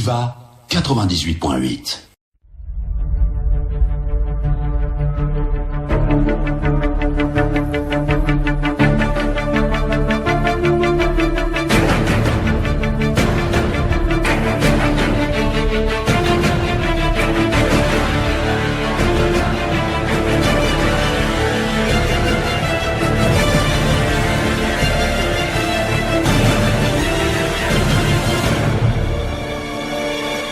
Viva 98.8.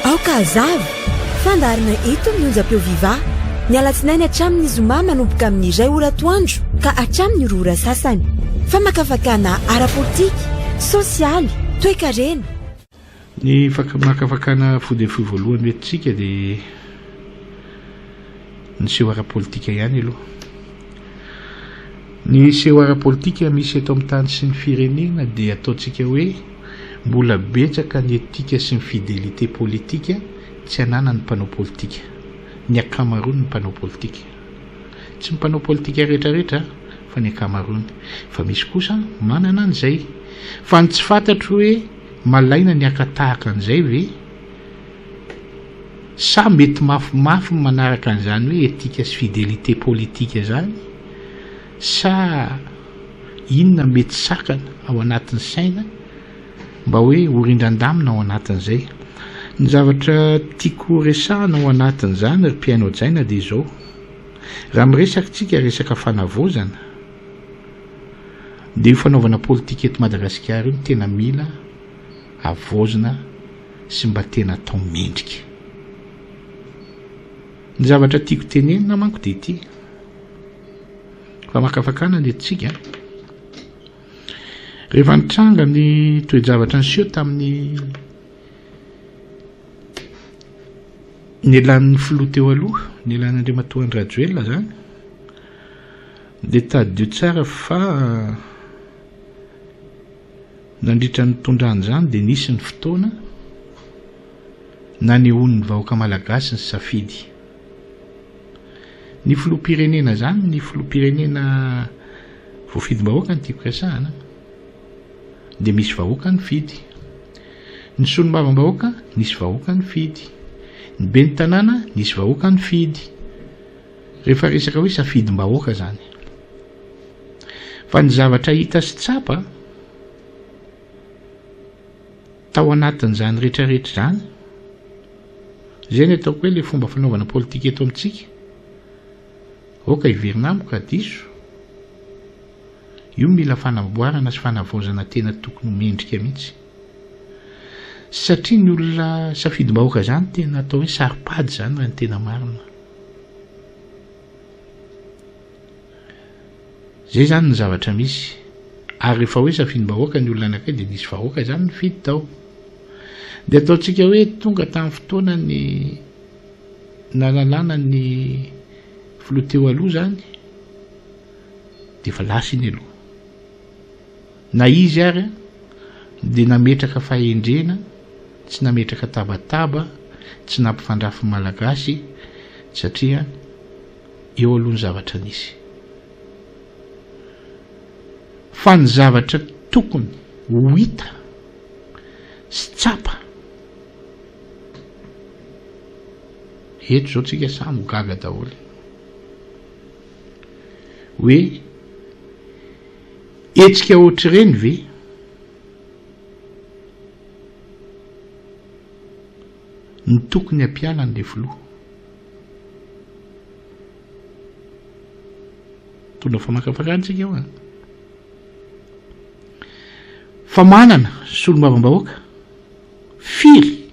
Aoka hazava! Fandaharana eto amin'ny onjam-peo Viva, ny alatsinainy hatramin'ny zoma manomboka amin'ny iray ora atoandro ka hatramin'ny roa ora sasany. Famakafakana ara-politika, sosialy, toekarena. Ny famakafakana fohy dia fohy voalohany ho entintsika dia ny seho ara-politika ihany aloha. Ny seho ara-politika misy eto amin'ny tany sy ny firenena dia ataontsika hoe mbola betsaka ny etika sy ny fidelite politika tsy ananan'ny mpanao politika, ny ankamaroan'ny mpanao politika. Tsy ny mpanao politika rehetrarehetra fa ny ankamaroany. Fa misy kosa manana an'izay. Fa ny tsy fantatro hoe Malaina ny haka tahaka an'izay ve? Sa mety mafimafy ny manaraka an'izany hoe etika sy fidelite politika izany? Sa inona mety sakana ao anatin'ny saina mba hoe ho rindran-damina ao anatin'izay? Ny zavatra tiako resahana ao anatin'izany ry mpihaino hajaina dia izao, raha miresaka tsika resaka fanavaozana, Dia io fanaovana politika eto Madagasikara io no tena mila havaozina sy mba tena atao mendrika. Ny zavatra tiako tenenina manko dia ity, famakafakana ny etintsika, rehefa nitranga ny toe-javatra niseho tamin'ny nialan'ny filoha teo aloha, nialan'Andriamatoa Andry Rajoelina izany, Dia tadidio tsara fa nandritra ny nitondrany izany dia nisy ny fotoana nanehoan'ny vahoaka malagasy ny safidy. Ny filoham-pirenena izany, ny filoham-pirenena voafidim-bahoaka no tiako resahana, dia misy vahoaka nifidy. Ny solombavambahoaka nisy vahoaka nifidy. Ny ben'ny tanàna nisy vahoaka nifidy. Rehefa resaka hoe safidim-bahoaka zany. Fa ny zavatra hita sy tsapa tao anatin'izany rehetrarehetra izany, izay ny ataoko hoe le fomba fanaovana politika eto amintsika, aoka hiverina amiko raha diso, io mila fanamboarana sy fanavaozana tena tokony ho mendrika mihitsy. Satria ny olona safidim-bahoaka izany tena atao hoe saro-pady izany raha ny tena marina. Zay zany ny zavatra misy. Ary rehefa hoe safidim-bahoaka ny olona anankiray dia nisy vahoaka izany nifidy tao. Dia ataontsika hoe tonga tamin'ny fotoana ny nalalana ny filoha teo aloha izany dia efa lasa iny aloha. Na izy ary dia nametraka fahendrena, tsy nametraka tabataba, tsy nampifandrafy ny Malagasy satria eo aloha ny zavatra nisy. Fa ny zavatra tokony ho hita sy tsapa, eto izao tsika samy ho gaga daholo hoe Hetsika ohatr'ireny ve no tokony hampiala an'ilay filoha? Mitondra famakafakana tsika eo an. Fa manana solombavambahoaka firy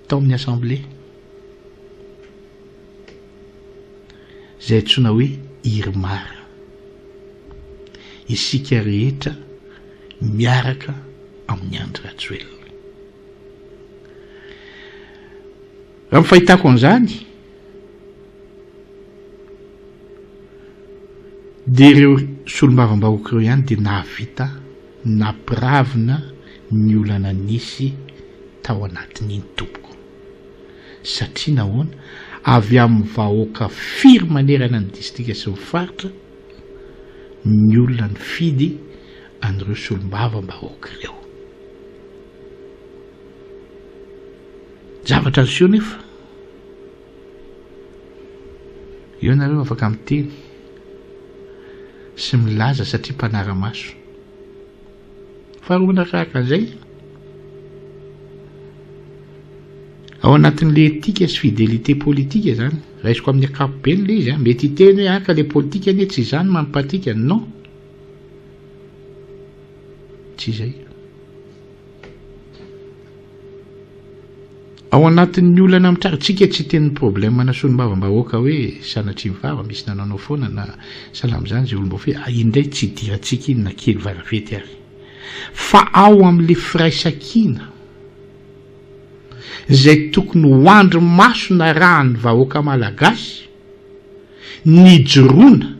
tao amin'ny assemblée? Izay antsoina hoe IRMAR. Isika rehetra miaraka amin'i Andry Rajoelina. Raha ny fahitako an'izany dia ireo solombavambahoaka ireo ihany dia nahavita nampiravina ny olana nisy tao anatin'iny tompoko. Satria nahoana? Avy amin'ny vahoaka firy manerana ny distrika sy ny faritra ny olona nifidy an'ireo solombavambahoaka ireo. Zavatra niseho nefa, eo nareo afaka miteny sy milaza satria mpanara-maso. Faharoa manaraka an'izay, ao anatin'le éthique sy fidélité politique zany, raisiko amin'ny ankapobeny le izy an, mety hiteny hoe ah ka le politique anie tsy izany mampipatika, non, tsy izay. Ao anatin'ny olana mitranga, tsika tsy hiteny ny problème ana solombavambahoaka hoe sanatria ny vava misy nanaonao foana na sahala amin'izany izay olom-boafehy, ah iny indray tsy idirantsika iny na kely varavety ary. Fa ao amin'ilay firaisankina izay tokony ho andry maso narahan'ny vahoaka malagasy, nijoroana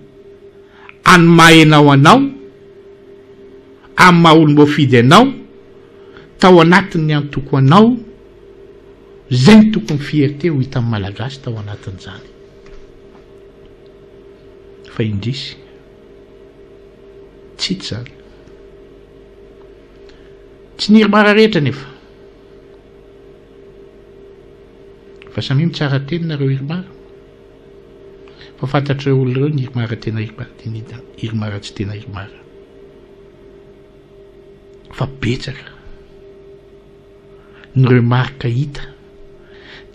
any maha enao anao, amin'ny maha olom-boafidy anao, tao anatin'ny antoko anao, zay no tokony fierté ho hitan'ny Malagasy tao anatin'izany. Fa indrisy, tsy hita izany. Tsy ny IRMAR rehetra anefa. Fa samia mitsara teny nareo IRMAR. Fa fantatr'ireo olona ireo ny IRMAR tena IRMAR, dia ny IRMAR tsy tena IRMAR. Fa betsaka ny remarque hita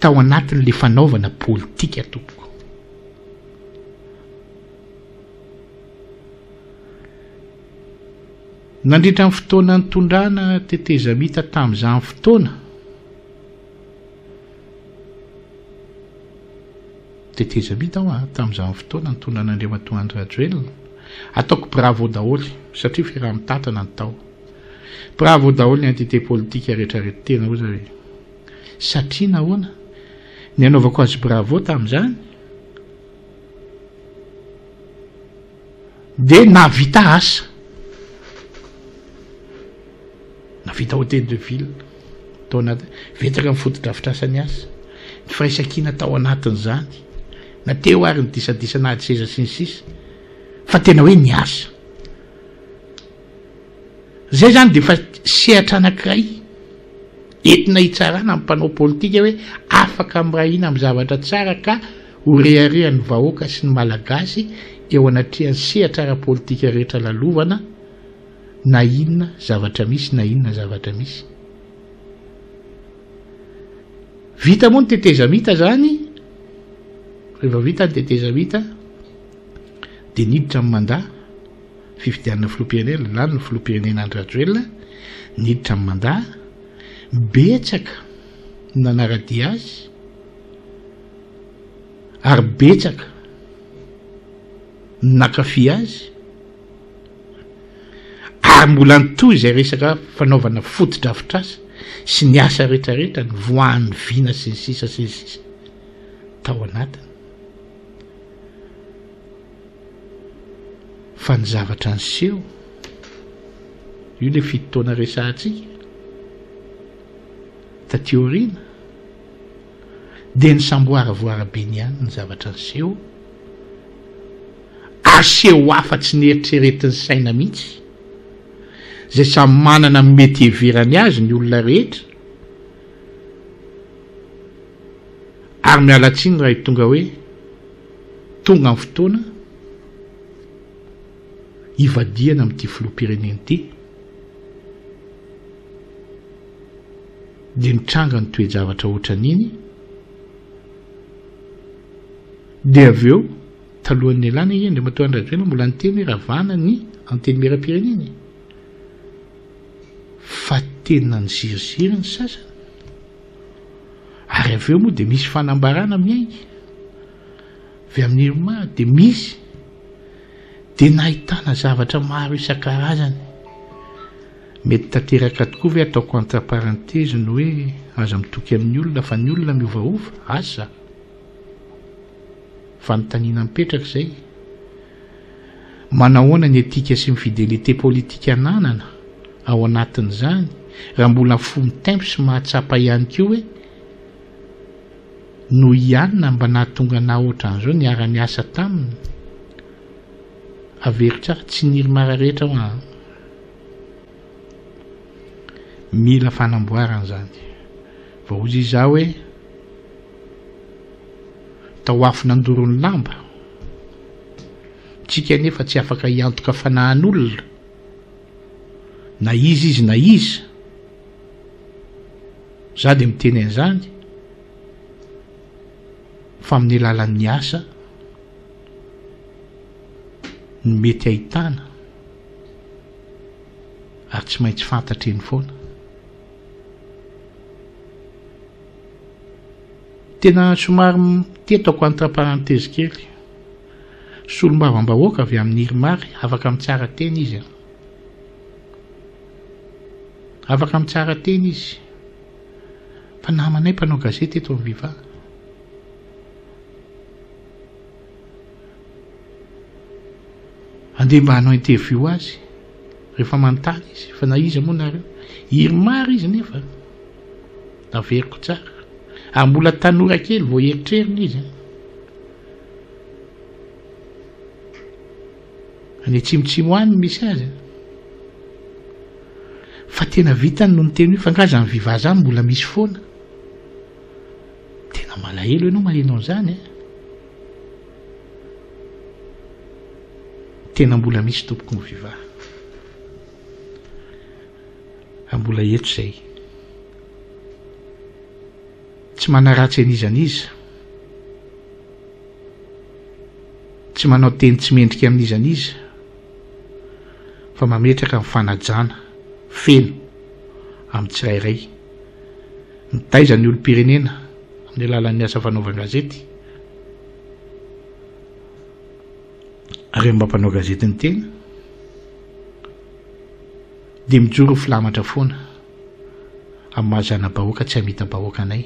tao anatin'le fanaovana politika tompoko. Nandritra ny fotoana nitondrana tetezamita tamin'izany fotoana, Tetezamita aho an, tamin'izany fotoana nitondra an'Andriamatoa Andry Rajoelina. Ataoko bravo daholo satria fiaraha-mitantana ny tao. Bravo daholo ny entité politique rehetra rehetra tena oza hoe. Satria nahoana? Ny anaovako azy bravo tamin'izany dia nahavita asa. Navita hôtel de ville tao anaty, betsaka ny fotodrafitrasa niasa, ny firaisankina tao anatin'izany, na teo ary ny disadisa n'ady seza sy ny sisa, fa tena hoe niasa. Zay zany dia efa sehatra anankiray entina hitsarana ny mpanao politika hoe afaka miray hina amin'ny zavatra tsara ka ho reharehan'ny vahoaka sy ny Malagasy eo anatrehan'ny sehatra ara-politika rehetra lalovana na inona zavatra misy na inona zavatra misy. Vita moa ny tetezamita zany, rehefa vita ny tetezamita dia niditra amin'ny mandat fifidianana filoham-pirenena, lany ny filoham-pirenena Andry Rajoelina, niditra amin'ny mandat, betsaka ny nanara-dia azy ary betsaka ny nankafy azy. Ary mbola nitohy izay resaka fanaovana fotodrafitrasa sy ny asa rehetrarehetra nivoahan'ny vina sy ny sisa sy ny sisa tao anatiny. Fa ny zavatra niseho, io ilay fito taona resahantsika, taty aoriana, dia nisamboaravoara be ny ihany ny zavatra niseho, Aseho hafa tsy neritreretin'ny saina mihitsy, izay samy manana ny mety hiheverany azy ny olona rehetra, ary miala tsiny raha tonga hoe tonga ny fotoana hivadihana amin'ity filoham-pirenena ity, dia mitranga ny toe-javatra ohatran'iny, dia avy eo Talohan'ny nialana i Andriamatoa Andry Rajoelina mbola niteny hoe ravana ny Antenimierampirenena e! Fa tena niziriziry ny sasany. Ary avy eo moa dia misy fanambarana miainga avy amin'ny IRMA dia misy dia nahitana zavatra maro isan-karazany. Mety tanteraka tokoa ve ataoko entre parenthèse ny hoe aza mitoky amin'ny olona fa ny olona miovaova? Asa! Fanontaniana mipetraka izay. Manahoana ny etika sy ny fidelite politika ananana ao anatin'izany raha mbola fo mitempo sy mahatsapa ihany koa hoe noho i Anna mba nahatonga anah ohatran'izao niara-niasa taminy? Averiko tsara, tsy ny IRMAR rehetra hoa an! Mila fanamboarana izany. Vao hoy izaho hoe. Tao afo nandoro ny lamba. Tsika anefa tsy afaka hiantoka fanahan'olona na iza izy na iza. Za dia miteny an'izany fa amin'ny alalan'ny asa no mety ahitana ary tsy maintsy fantatra eny foana. Tena somary teto ako entre parenthèse kely. Solombavambahoaka avy amin'ny IRMAR afaka mitsara tena izy an. Afaka mitsara tena izy. Fa namanay mpanao gazety eto amin'ny Viva. Andeha mba hanao interview azy rehefa manontany izy fa na iza moa nareo. IRMAR izy nefa. Averiko tsara. Ary mbola tanora kely vao eritreriny izy an. Any atsimotsimo any no misy azy an. Fa tena vitany no niteny hoe fa nga zany viva zany mbola misy foana. Tena malahelo ianao maheno an'izany an. Tena mbola misy tompoko ny viva. Raha mbola eto izay. Tsy manaratsy an'iza n'iza. Tsy manao teny tsy mendrika amin'iza n'iza. Fa mametraka ny fanajana feno amin'ny tsirairay. Mitaiza ny olom-pirenena amin'ny alalan'ny asa fanaovan-gazety. Ary mba mpanao gazety ny tena. Dia mijoro ho filamatra foana amin'ny maha zana-bahoaka tsy hamita-bahoaka anay.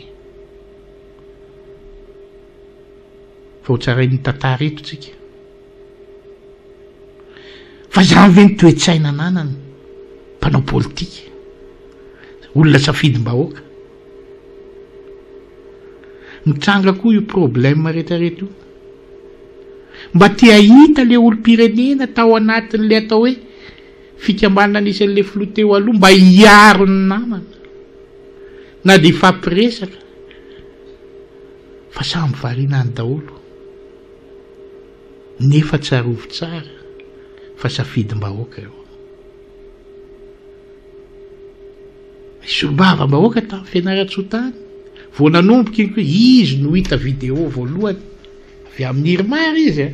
Fa ho tsarain'ny tantara eto tsika. Fa izany ve ny toe-tsaina ananany mpanao politika, olona safidim-bahoaka? Mitranga koa io problème rehetrarehetra io. Mba te hahita le olom-pirenena tao anatin'le atao hoe Fikambanana nisy an'ilay filoha teo aloha mba hiaro ny namana na dia hifampiresaka fa samy variana any daholo nefa tsarovy tsara fa safidim-bahoaka io. Nisy solombavambahoaka tany Fianarantsoa tany vao nanomboka iny koa izy no hita vidéo voalohany avy amin'ny IRMAR izy a.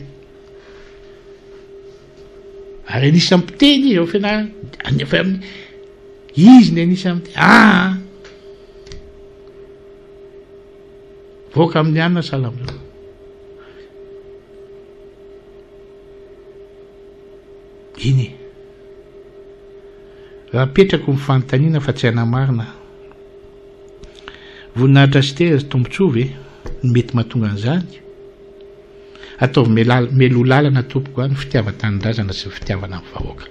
Ary anisan'ny mpiteny izy ao fianarana, avy amin'ny izy ny anisan'ny mpiteny. Ah! Voaka amin'ny anina sahala amin'izao. Iny e. Raha apetrako ny fanontaniana fa tsy hanamarina. Voninahitra sy teza sy tombontsoa ve no mety mahatonga an'izany? Ataovy mialoha lalana tompoko a ny fitiavan-tanindrazana sy ny fitiavana ny vahoaka.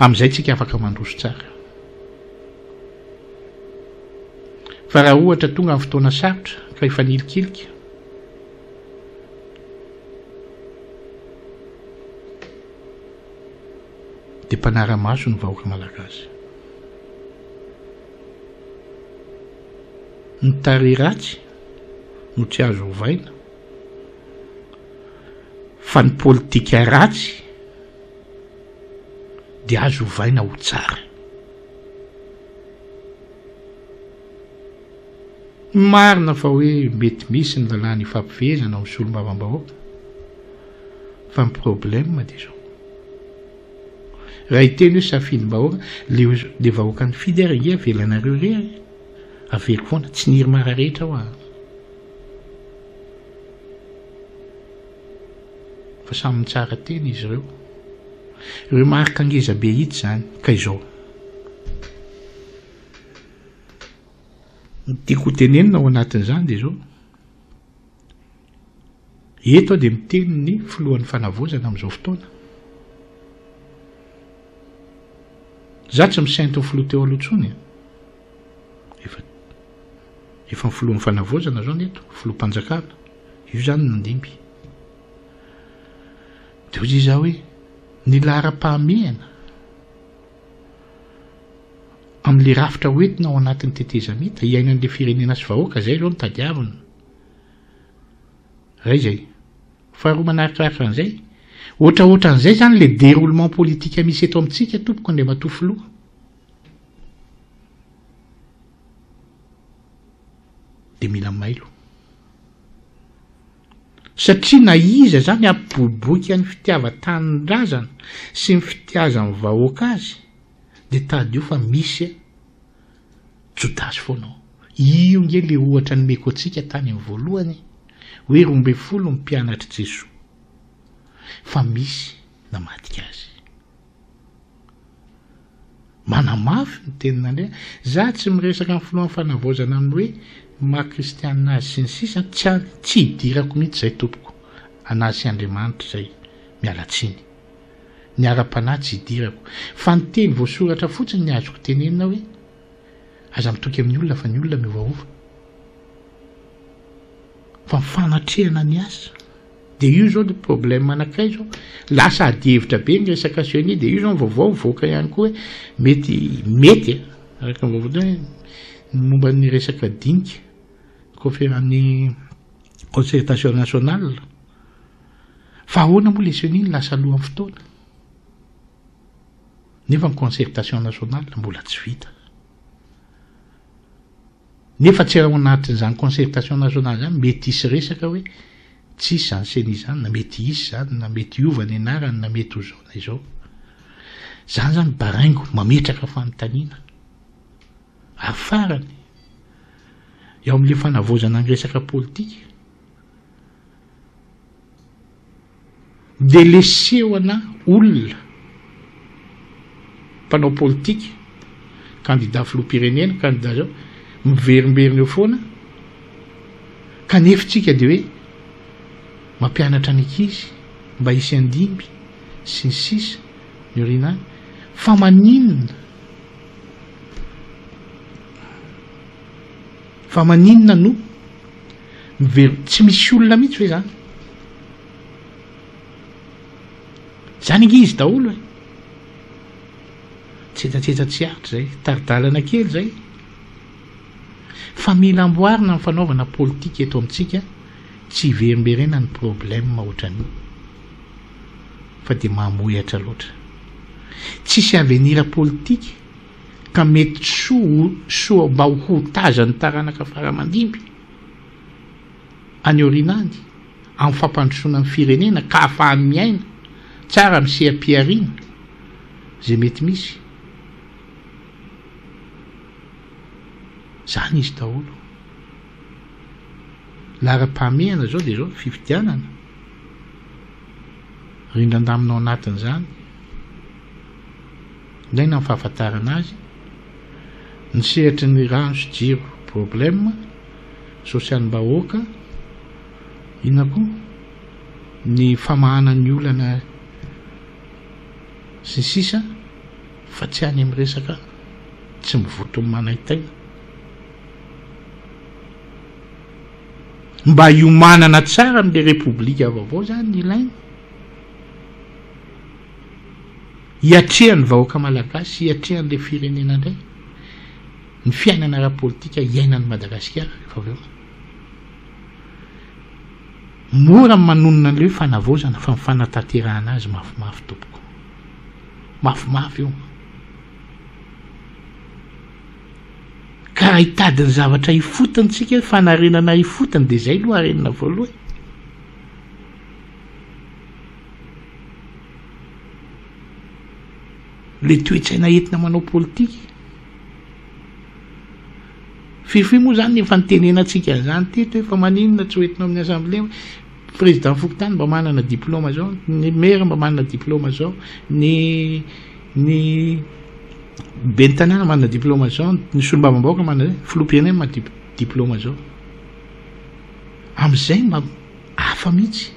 Amin'izay tsika afaka mandroso tsara. Fa raha ohatra tonga ny fotoana sarotra ka hifanilikilika, dia mpanara-maso ny vahoaka malagasy. Ny tarehy ratsy no tsy azo ovaina fa ny politika ratsy dia azo ovaina ho tsara. Marina fa hoe mety misy ny lalàna ifampifehezana ao amin'ny solombavambahoaka fa ny problème dia izao. Raha hiteny hoe safidim-bahoaka, le le vahoaka nifidy ary ange avelanareo irery e. Averiko foana, tsy ny IRMAR rehetra hoa an. Fa samy mitsara tena izy ireo. Remarque ngeza be itsy izany, ka izao. Ny tiako ho tenenina ao anatin'izany dia izao. Eto aho dia miteny ny filohan'ny fanavaozana amin'izao fotoana. Za tsy misento ny filoha teo aloha intsony e. Efa efa ny filohan'ny fanavaozana zao ny eto, filoham-panjakana. Io zany no nandimby. Dia hoy izy hoe ny laharam-pahamehana amin'ilay rafitra hoentina ao anatin'ny tetezamita, hiainan'ilay firenena sy vahoaka, izay izao no tadiavina. Ray izay. Faharoa manarakaraka an'izay, ohatraohatran'izay izany le déroulement politique misy eto amintsika tompoko Andriamatoa Filoha. Dia mila mailo. Satria na iza izany hampiboiboika ny fitiavan-tanindrazana sy ny fitiazan'ny vahoaka azy dia tadidio fa misy Jodasy foana ao. Io nge le ohatra nomeko antsika tany amin'ny voalohany e, hoe 12 ny mpianatr'i Jesoa fa misy namadika azy. Manamafy ny tenin'Andriamanitra. Za tsy miresaka ny filohan'ny fanavaozana amin'ny hoe maha kristianina azy sy ny sisa, tsy any, tsy idirako mihitsy izay tompoko, an'azy sy Andriamanitra izay, miala tsiny. Ny ara-panahy tsy idirako. Fa ny teny voasoratra fotsiny ny azoko tenenina hoe, aza mitoky amin'ny olona fa ny olona miovaova. Fa ny fanatrehana ny asa. Dia io izao le problème anankiray izao, lasa adihevitra be ny resaka ceni, dia io izao ny vaovao mivoaka ihany koa hoe mety, mety e, araka ny vaovao hoe ny momba ny resaka dinika, conféren-, ny concertation nationale, fa ahoana moa le ceni no lasa alohan'ny fotoana? Nefa ny concertation nationale mbola tsy vita. Nefa tsy ao anatin'izany concertation nationale izany mety hisy resaka hoe tsy hisy izany ceni izany na mety hisy izany na mety hiova ny anarany na mety ho izao na izao. Izany izany baraingo mametraka fanontaniana. Ary farany, eo amin'ilay fanavaozana ny resaka politika, Dia le seho ana olona mpanao politika, candidat filoham-pirenena, candidat zao, miverimberina eo foana, kanefa tsika dia hoe mampianatra ny ankizy mba hisy handimby sy ny sisa ny aoriana any, fa maninona? Fa maninona no miverim, tsy misy olona mihitsy ve zany? Zany ange izy daholo e! Tsetsatsetsa tsy aritra zay, tari-dalana kely zay. Fa mila amboarina ny fanaovana politika eto amintsika, tsy hiverimberena ny problème ohatran'io. Fa dia mamohehatra loatra. Tsisy avenir politika ka mety soa ho soa mba ho tazan'ny taranaka fara-mandimby any aoriana any amin'ny fampandrosoana ny firenena ka ahafahany miaina tsara amin'ny seha-pihariana izay mety misy. Izany izy daholo. Laharam-pahamehana izao dia izao ny fifidianana. Rindran-damina ao anatin'izany. Ilaina ny fahafantarana azy. Ny sehatry ny rano sy jiro problème, sosialim-bahoaka, inona koa? Ny famahana ny olana sy ny sisa fa tsy any amin'ny resaka tsy mivoto ny manaintaina. Mba hiomanana tsara amin'ilay repoblika vaovao izany ny ilaina. Hiatrehan'ny vahoaka malagasy, hiatrehan'ilay firenena indray ny fiainana ara-politika iainan'i Madagasikara rehefa avy eo. Mora ny manonona an'ilay hoe fanavaozana fa ny fanatanterahana azy mafimafy tompoko. Mafimafy io. Ka raha hitady ny zavatra ifotony tsika, fanarenana ifotony dia izay aloha harenina voalohany. Le toe-tsaina entina manao politika. Firifiry moa zany ny efa nitenenantsika an'izany teto hoe fa maninona tsy hoentina amin'ny assemblée hoe président fokontany mba manana diplôme zao, ny maire mba manana diplôme zao, ny ny ben'ny tanàna manana diplôme zao, ny solombavambahoaka manana, filoham-pirenena manana diplôme zao. Amin'izay mba hafa mihitsy.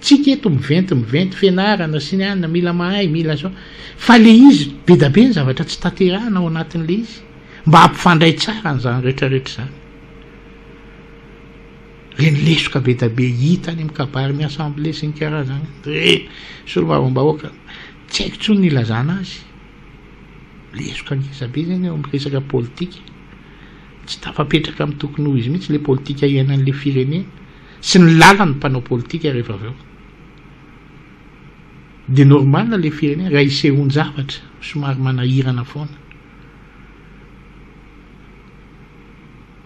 Tsika eto miventy miventy fianarana sy ny anona, mila mahay, mila zao. Fa le izy be da be ny zavatra tsy tanterahana ao anatin'le izy. Mba hampifandray tsara an'izany rehetra rehetra izany. Reny lesoka be da be hita any amin'ny kabarin'ny assemblée sy ny karazany. Reny solombavambahoaka tsy haiko intsony ny ilazana azy. Lesoka ngeza be zany eo amin'ny resaka politika. Tsy tafapetraka amin'ny tokony ho izy mihitsy le politika iainan'le firenena. sy ny lalan'ny mpanao politika rehefa avy eo. Dia normal le firenena raha isehoan-javatra somary manahirana foana.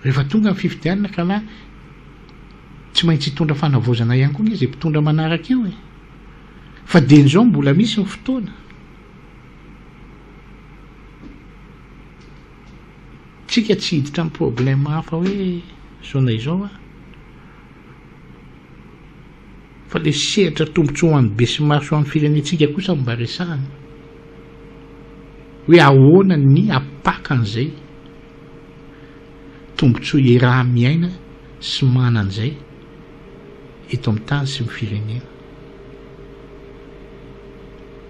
Rehefa tonga ny fifidianana ka na tsy maintsy hitondra fanavaozana ihany koa nge izay mpitondra manaraka eo e. Fa dieny izao mbola misy ny fotoana. Tsika tsy hiditra amin'ny problème hafa hoe izao na izao an. Fa le sehatra tombotsoa ho an'ny besinimaro sy ho an'ny firenentsika kosa no mba resahana. Hoe ahoana ny hampaka an'izay tombotsoa iaraha-miaina sy manana izay eto amin'ny tany sy ny firenena.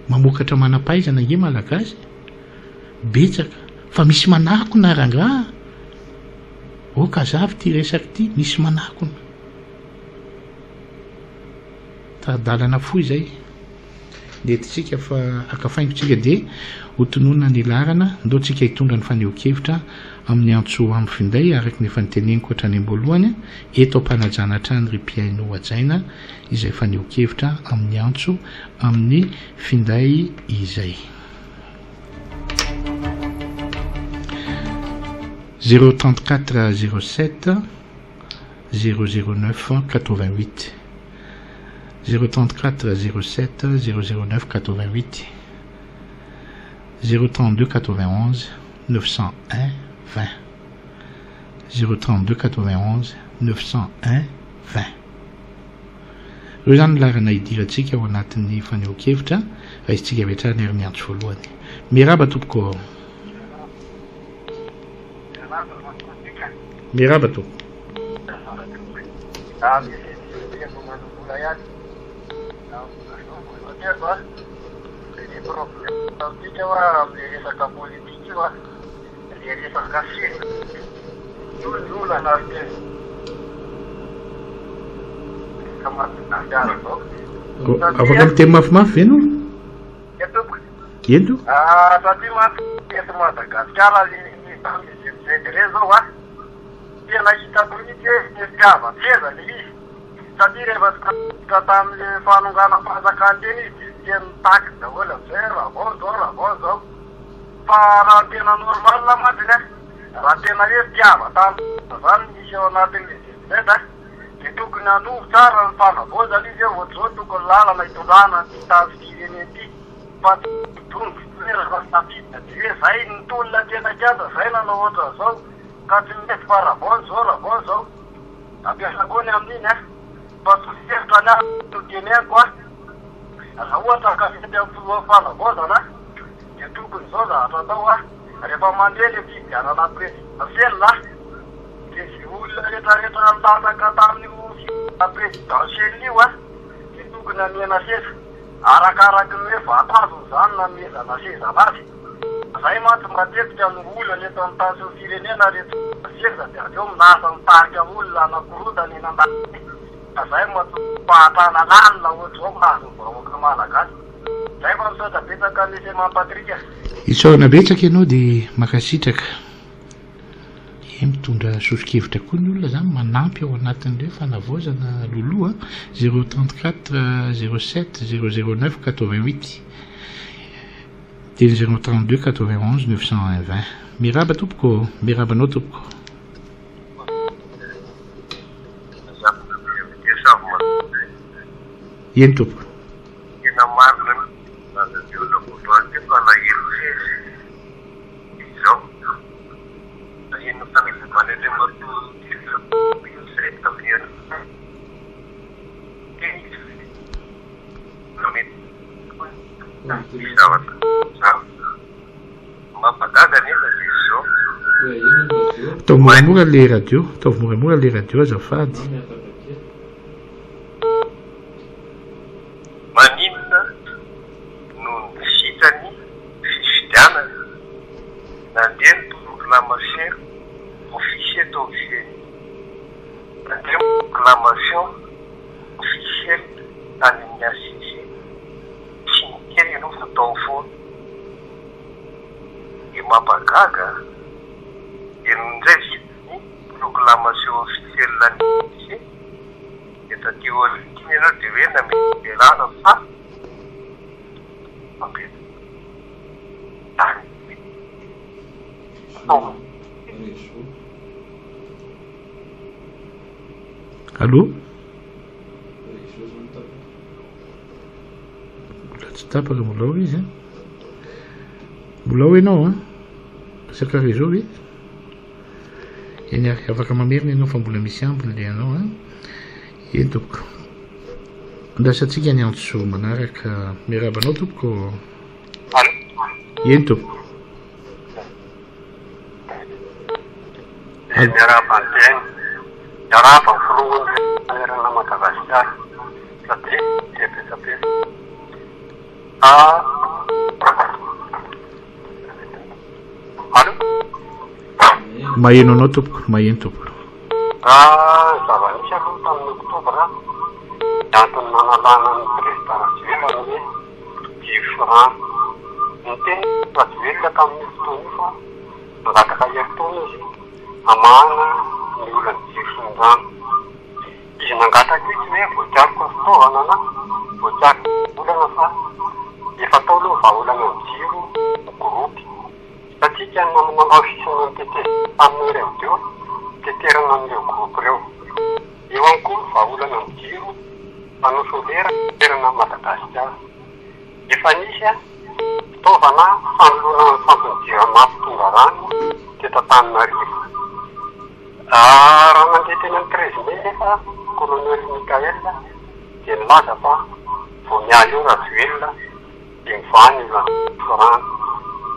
Mamokatra manam-pahaizana ange Malagasy e! Betsaka. Fa misy manakona rangaha. Ok azavy ity resaka ity, misy manakona. Tari-dalana fohy izay nentintsika fa akafaingontsika dia ho tononina ny laharana, ndao tsika hitondra ny fanehoan-kevitra amin'ny antso amin'ny finday araka ny efa noteneniko hatrany am-boalohany, eto am-panajana hatrany ry mpihaino hajaina izay fanehoan-kevitra amin'ny antso amin'ny finday izay. Zéro 34 07 009 88 034 07 009 88 032 91 901 20 032 91 901 20 Ireo izany ny laharana hidirantsika ao anatin'ny fanehoan-kevitra, raisintsika avy hatrany ary ny antso voalohany. Miarahaba tompoko. Miarahaba tompoko. Afaka miteny mafimafy ve ianao? Eny tompoko. Satria mantsy eto Madagasikara le tamin'izy MZ ireny zao a, tena hitako mihitsy hoe fitiavan-tseza le izy, satria rehefa tsy tafiditra tamin'le fanonganam-panjakana teny izy de tena nitaky daholo amizay hoe ravao zao ravao zao, fa raha ny tena normal mantsiny a, raha tena hoe fitiavan-tanindrazana zany misy ao anatin'le ZZ a, de tokony hanoro tsara ny fanavaozana izy hoe ohatr'izao tokony lalana hitondrana an'ity tany sy firenena ity. Fa tsy midongy toerana sy tafiditra dia hoe zay nitolona teny an-kianja zay nanao ohatran'izao ka tsy mety fa ravao ny zao ravao ny zao. Ampiasa koa ny amin'iny an. Fa soso-kevitra ny ahy no teneniko an. Raha ohatra ka mety amin'ny filohan'ny fanavaozana dia tokony izao zavatra atao an. Rehefa mandeha le fifidianana présidentielle dia izay olona rehetrarehetra nilatsaka tamin'io fifidianana présidentielle io an dia tokony hamena seza. Arakaraky ny hoe vatazony izany nanomezana seza anazy. Zay mantsy matetika no olana eto amin'ny tany sy ny firenena re tsy mahazo seza dia avy eo milasa mitarika olona hanakorontana eny an-dalambe ka zay no mahatonga ny fahantrana lalina ohatr'izao mahazo ny vahoaka malagasy. Zay fa misaotra betsaka Monsieur Mamy Patrick a. Isaorana betsaka ianao dia mankasitraka. Ie mitondra soso-kevitra koa ny olona zany manampy ao anatin'le hoe fanavaozana loloha a, zéro 34 07 009 88 dia ny zéro 32 91 901 20. Miraba tompoko ô, miraba anao tompoko. Eny tompoko. Tena marina mihitsy ny voalazan'ny olona voalohany teo fa alahelo seza. Izao, naheno fanazavana Andriamatoa Telo izay tamin'ny herinandro teny izy fa mety tokoa ny zavatra izany. Mampagaga anefa dia izao. Ataovy moramora le radio, ataovy moramora le radio azafady. Maninona no vita ny fifidianana, nandeha ny proclamation officielle tao amin'ny ceni, nandeha ny proclamation officielle tany amin'ny HCC, tsy niteny ianao fa tao foana. Dia mampagaga an! Dia nony indray vita ny proclamation officielle an'ny HCC. Taty aoriana ianao dia hoe nametra-pialana fa Allô? Mbola tsy tapaka, mbola ao izy an. Mbola ao ianao an. Resaka réseau ve? Eny ary, afaka mamerina ianao fa mbola misy ambiny le anao an. Eny tompoko. Andrasantsika ny antso manaraka. Miarahaba anao tompoko. Allô? Eny tompoko. Eh, miarahaba ny mpihaino. Miarahaba ny filohan'ny manerana Madagasikara. Satria dia betsabetsa. Ah. Allô? Maheno anao tompoko, maheno tompoko. Raha ny zava-nisy aloha tamin'ny oktobra, ny antony nanalana an'ny Prezida Rajoelina ny hoe jiro sy rano. Niteny Rajoelina tamin'io fotoana io fa nangataka herintaona izy hamahana ny olan'ny jiro sy ny rano. Izy nangataka io tsy hoe voatsatoka fitaovana na voatsatoka olana fa efa tao aloha ny vahaolana ny jiro, ny groupe. Hitantsika ny nanamafisana ny tetezana tamin'ny RMD teterana an'ireo groupe ireo. Eo ihany koa ny vahaolana ny jiro, panneau solaire manerana an'i Madagasikara. Efa nisy fitaovana fanoloana ny fantson'ny jirama mpitondra rano teto Antananarivo. Raha nandeha teny amin'ny 13 mai nefa Colonel Mickaël dia nilaza fa vao miala eo Rajoelina dia mivaha ny olana rano.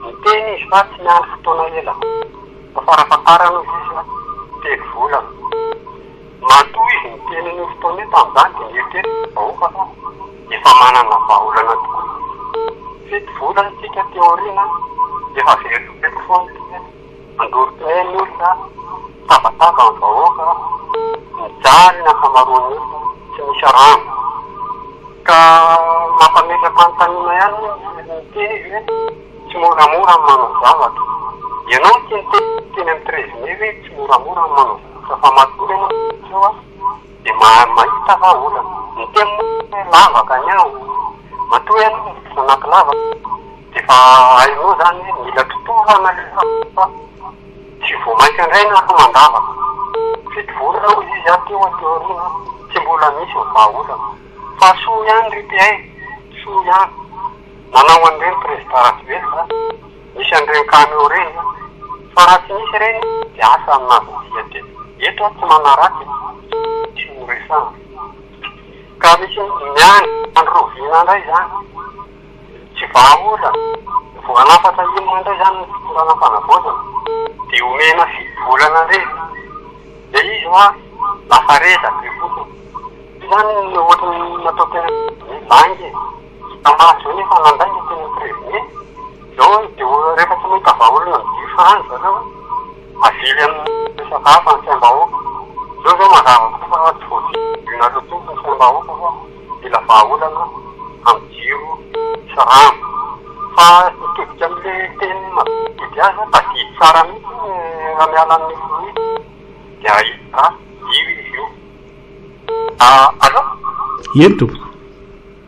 Niteny izy fa tsy miandry fotoana ela fa farafahatarany hozy izy 3 volana. Matoa izy niteny an'io fotoana io tamin'izany dia nieritreritra ny vahoaka fa efa manana vahaolana tokoa izy. 7 volana isika aty aoriana efa verimberiko foana ity hoe mandoro pneu ny olona, tabataba ny vahoaka, mijaly ny ankamaroan'ny olona, tsy misy rano. Ka mampametra-panontaniana ihany niteny izy hoe tsy moramora ny manao zavatra. Ianao tsy niteny teny amin'ny 13 mai hoe tsy moramora ny manao zavatra fa matoa ianao teo dia mahita va olana. Niteny moa hoe lavaka ny aho. Matoa ianao miditra anaty lavaka dia efa hainao izany hoe mila totohana ilay zavatra fa tsy vao mainka indray nareo mandavaka. 7 volana hoy izy aho teo aty aoriana tsy mbola misy ny vahaolana. Fa soa ihany ry mpihaino, soa ihany. Nanao an'ireny Prezida Rajoelina, nisy an'ireny camion ireny, fa raha tsy nisy ireny dia asa ny nahavonjy teto. Eto aho tsy manaratsy, tsy no resahana. Ka misy miandry andro roviana indray izany, tsy vahaolana. Vao hanafatra inona indray izany ny fitondrana fanavaozana, dia omena 7 volana indray. Dia izy hoa lasa reza be fotsiny. Io zany ohatran'ny natao tena hoe lainga e. Hita maso zao nefa nandainga teny amin'ny prévenu. Zao dia rehefa tsy mahita vahaolana amin'ny jiro sy rano zareo avily amin'ny resaka hafa ny saim-bahoaka. Zao zao mazava koa fa tsy voavidinareo intsony ny saim-bahoaka fa mila vahaolana amin'ny jiro sy rano. Fa mitodika amin'ilay teny mampitody azy, tadidy tsara mihitsy raha miala amin'ny filoha dia hahita io izy io. Allô? Eny tompoko.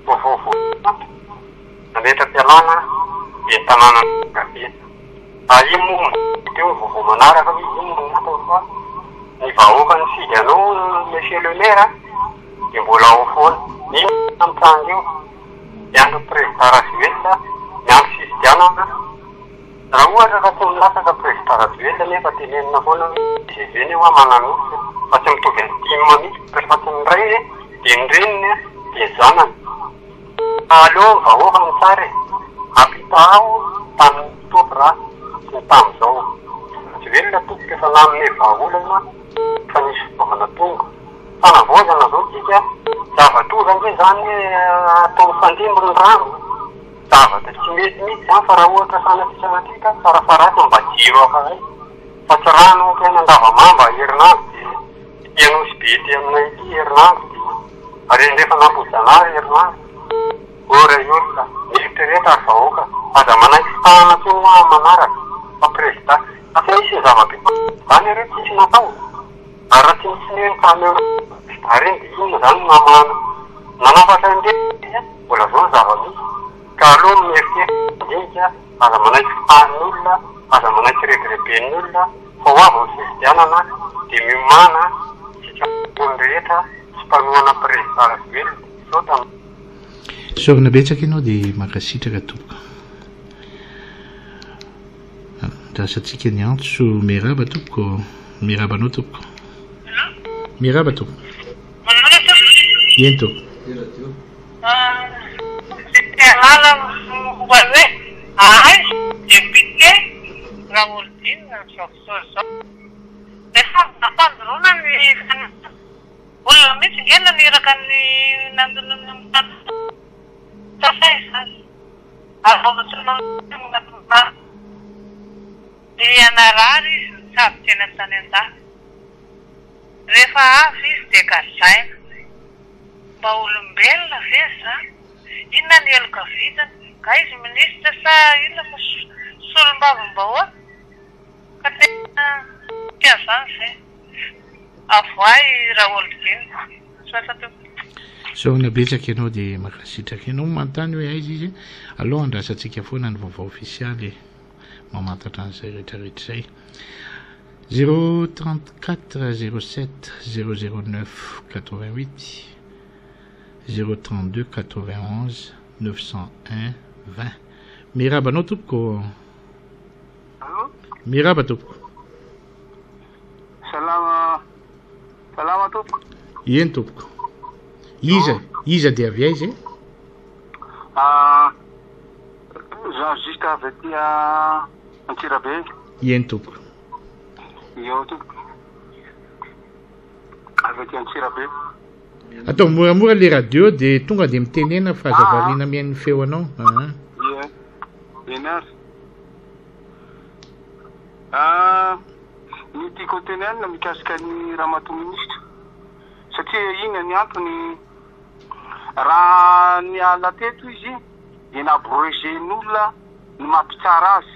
Vaovao voalohany, nametra-pialana ben'ny tanànan'i Mangabe. Ary iny moa teo ny vaovao manaraka hoe inona no antony fa ny vahoaka nifidy anao monsieur le maire dia mbola ao foana. Inona no mitranga eo? Miandry ny président Rajoelina, miandry fifidianana. Raha ohatra ka tsy milatsaka Prezida Rajoelina nefa tenenina foana hoe tgv anie hoa manan'olona fa tsy mitovy amin'ny tim mihitsy rehefa tsy ny rainy dia ny reniny dia ny zanany. Fa aleo ny vahoaka no tsara e! Ampitahao tamin'ny octobre sy ny tamin'izao. Rajoelina tompoko efa nanome vahaolana efa nisy fitaovana tonga. Fanavaozana zao tsika, zava-doza ange zany hoe atao mifandimby ny rano. Zavatra tsy mety mihitsy izany fa raha ohatra sanatria sanatria ka farafaharatsiny mba jiro ankaray fa tsy rano ohatra any Andavamamba herinandro dia ety Anosibe ety aminay ety herinandro dia ary andrefana Ambohijanahary herinandro. Ô ray olona, mieritrereta ry vahoaka, aza manaiky fitahana intsony hoa amin'ny manaraka fa prezida. Fa tsy nisy ny zava-bita izany ireo tsisy natao. Ary raha tsy nisy ny hoe ny camion. président ireny dia inona izany no namahana nanafatra an'ireny izy an, mbola izao ny zava-misy ka aleo mieritreritra mandinika, aza manaiky fitahan'olona, aza manaiky rebireben'ny olona fa ho avy ny fifidianana dia miomàna isika ny rehetra sy mpanohana président Rajoelina, misaotra. Isaorana betsaka ianao dia mankasitraka tompoko. Andrasantsika ny antso. Miarahaba tompoko. Miarahaba anao tompoko. Miarahaba tompoko. Eny tompoko. Te momba ny hoe aiza député Raholdina amin'izao fotoana izao. Efa nampandoroana ny fanafody. Olona mihitsy nge naniraka ny nandonona ny tany izany. Ary vao nantsoina Dia narary izy nitsabo teny an-tany an-dafy. Rehefa avy izy dia gadraina. Mba olombelona ve izany? Inona ny heloka vitany? Nga izy minisitra sa inona fa solombavambahoaka? Ka tena tsy an'izany ve? Avoahy Raholdina. Misaotra tompoko. Isaorana betsaka ianao dia mankasitraka. Ianao manontany hoe aiza izy, aleo andrasantsika foana ny vaovao ofisialy mamantatra an'izay rehetra rehetra izay. 034 07 009 88 032 91 901 20. Miarahaba anao tompoko. Allô? Miarahaba tompoko. Salama, salama tompoko. Eny tompoko. Iza, iza dia avy aiza e? Ah, za juste avy aty Antsirabe. Eny tompoko. Eo tompoko. Avy aty Antsirabe. Ataovy moramora le radio dia tonga dia mitenena fa aza variana mihaino ny feo anao. Ah. Ie. Eny ary. Ah, ny tiako ho tenenina mikasika ny ramatoa minisitra, satria inona ny antony, raha niala teto izy dia nabroger-n'olona ny maha mpitsara azy,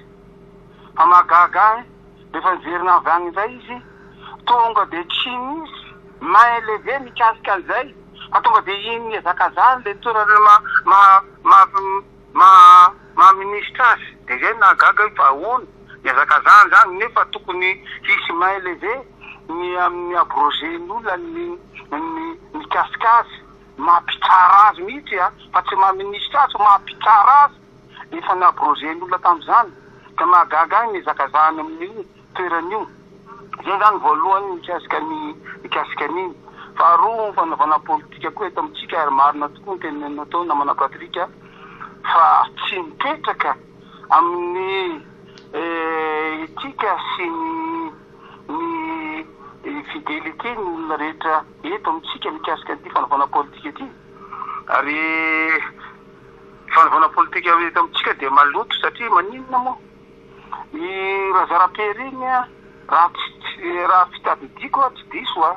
fa mahagaga ahy rehefa niverina avy any indray izy, tonga dia tsy nisy main levée mikasika an'izay, fa tonga dia iny nihazakazahany ilay toerana maha maha maha Maha maha minisitra azy dia izay no nahagaga hoe fa ahoana nihazakazahana izany nefa tokony hisy main levée ny amin'ny abroger-n'olona ny ny mikasika azy maha mpitsara azy mihitsy a fa tsy maha minisitra azy fa maha mpitsara azy efa ni-abroger-n'olona tamin'izany ka mahagaga ahy ny nihazakazahany amin'io toerana io. Izay izany voalohany mikasika ny mikasika an'iny. Faharoa ny fanaovana politika koa eto amintsika ary marina tokoa ny teneninao teo namana Patrick fa tsy mipetraka amin'ny etika sy ny ny fidelite ny olona rehetra eto amintsika mikasika an'ity fanaovana politika ity ary fanaovana politika eto amintsika dia maloto satria maninona moa? I Razarapery iny raha tsy raha fitadidiako aho tsy diso a!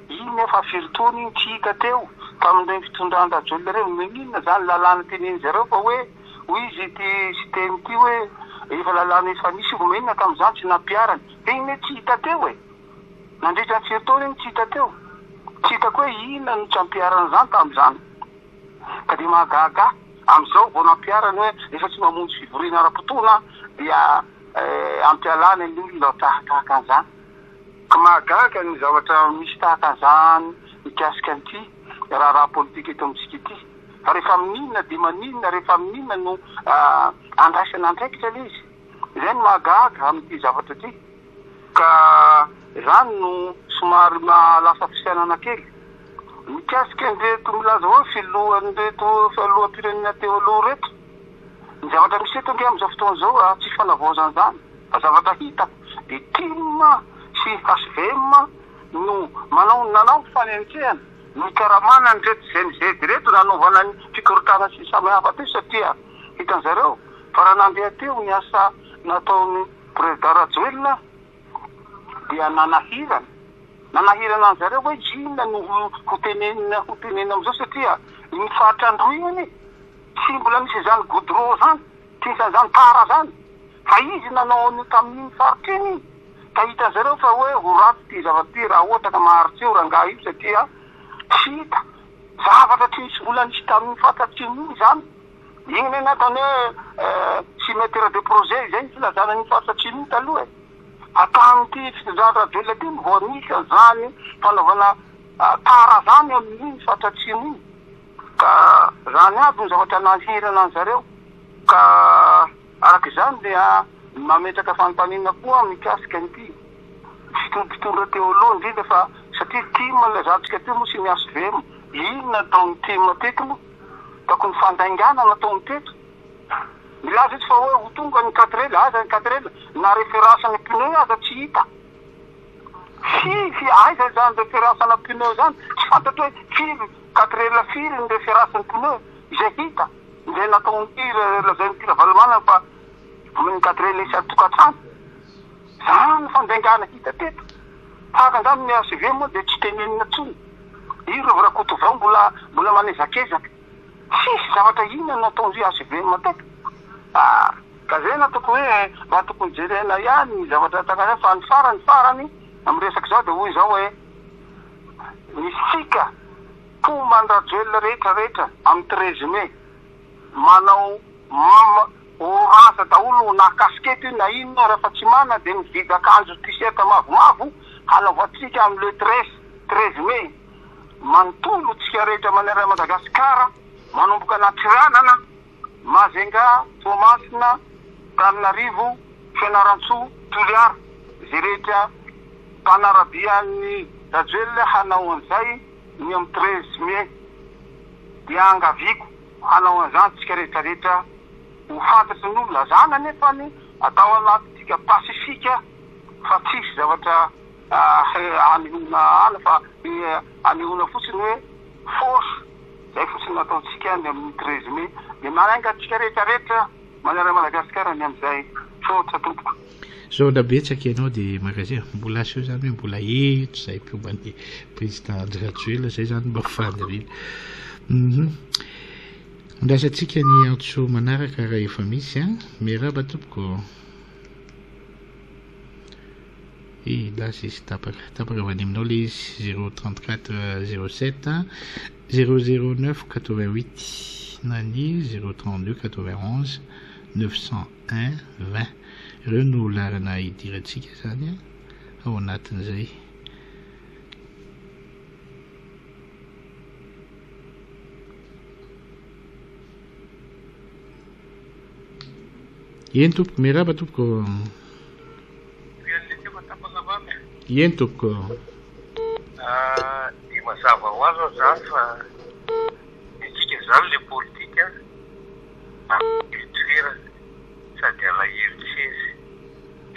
Iny efa firy taona iny tsy hita teo tamin'ireny fitondran-dRajoelina ireny, maninona izany lalàna tenenin zareo fa hoe hoy izy ity Siteny ity hoe efa lalàna efa nisy io fa maninona tamin'izany tsy nampiharana, fa iny anie tsy hita teo e! Nandritra ny firy taona iny tsy hita teo, tsy hitako hoe inona no tsy ampiharana izany tamin'izany. Ka dia mahagaga ahy, amin'izao vao nampiharany hoe rehefa tsy mamonjy fivoriana ara-potoana dia ampialana ny olona tahaka an'izany. Ka mahagaga ny zavatra misy tahaka an'izany mikasika an'ity raharaha politika eto amintsika ity. Fa rehefa amin'inona dia maninona, rehefa amin'inona no andraisana andraikitra ilay izy? Izay no mahagaga amin'ity zavatra ity. Ka izany no somary mahalasa fisainana kely. Mikasika an'ireto milaza hoe filohan'ireto filoham-pirenena teo aloha ireto, ny zavatra misy eto ange amin'izao fotoana izao raha tsy fanavaozana izany fa zavatra hitako dia tim sy hvm no manao nanao fanenjehana nikaramana an'ireto GNZ ireto nanaovana ny fikorontanana sy ny samihafa teo satria hitan-jareo fa raha nandeha teo ny asa nataon'ny Prezida Rajoelina dia nanahirana, nanahirana an'zareo hoe inona no ho tenenina ho tenenina amin'izao satria iny faritra Androy iny anie tsy mbola nisy izany goudron izany, tsy nisy an'izany tara izany fa izy nanao an'io tamin'iny faritra iny ka hitan'zareo fa hoe ho ratsy ity zavatra ity raha ohatra ka maharitra eo rangahy io satria. Tsy hita. Zavatra tsy nisy mbola nisy tamin'ny fantatsy iny izany. Iny anie nataony hoe cimetière de projet izay ny filazana an'iny faritra atsimo iny taloha e. Fa tamin'ity fitondrana Rajoelina ity no vao nisy an'izany fanaovana tara izany amin'iny faritra atsimo iny. Ka izany aby no zavatra nahirana an'zareo. Ka araka izany dia mametraka fanontaniana koa aho mikasika an'ity mpitondra teo aloha indrindra fa satria tim lazaintsika teo moa sy ny HVM, inona ataon'ny tim teto moa? Ataoko ny fandaingana nataony teto. Milaza izy fa hoe ho tonga ny quatre L, aiza ny quatre L? Na référence ny pneu aza tsy hita. Firy, aiza izany référence ana pneu izany? Tsy fantatro hoe firy quatre L firy ny référence ny pneu izay hita, izay nataon'ity lazain'ity Ravalomanana fa ny quatre L isan-tokantrano. Izany ny fandaingana hita teto. Tahaka an'izany ny HV moa dia tsy tenenina intsony. I Rivo Rakotovao mbola mbola manezakezaka. Tsisy zavatra inona nataon-dry HVM teto. Ah! Ka zay no ataoko hoe mba tokony jerena ihany ny zavatra tahaka fa ny farany farany amin'ny resaka izao dia hoy izao hoe ny sika mpomba an-dRajoelina rehetra rehetra amin'ny 13 mai manao orange daholo na casquette io na inona rehefa tsy manana dia mividy akanjo t-shirt mavomavo hanaovantsika amin'ny le 13 13 mai manontolo tsika rehetra manerana Madagasikara manomboka an'Antsiranana, Majunga, Toamasina, Antananarivo, Fianarantsoa, Toliara izay rehetra mpanara-dia an'i Rajoelina hanao an'izay ny amin'ny 13 mai dia angaviako hanao an'izany tsika rehetra rehetra ho fantatry ny olona zany anefa ny atao anatintsika pacifique fa tsisy zavatra anehoana ana fa anehoana fotsiny hoe force zay fotsiny nataontsika ny amin'ny 13 mai de manainga antsika rehetra rehetra manerana Madagasikara ny amin'izay saotra tompoko. Saotra betsaka ianao dia magasin mbola aseho zany hoe mbola eto izay mpomba ny président Andry Rajoelina zay zany mba faniriana. Mhm. Andrasantsika ny antso manaraka raha efa misy an. Miarahaba tompoko. Eh, lasa izy tapaka. Tapaka avy any aminao ilay izy 034 07 009 88 na ny 032 91 901 20. Ireo no laharana hidirantsika izany ao anatin'izay. Eny tompoko, miarahaba tompoko. Eny tompoko. Ah, dia mazava ho azy izany fa isika izany le politika alahelo toerana sady alahelo seza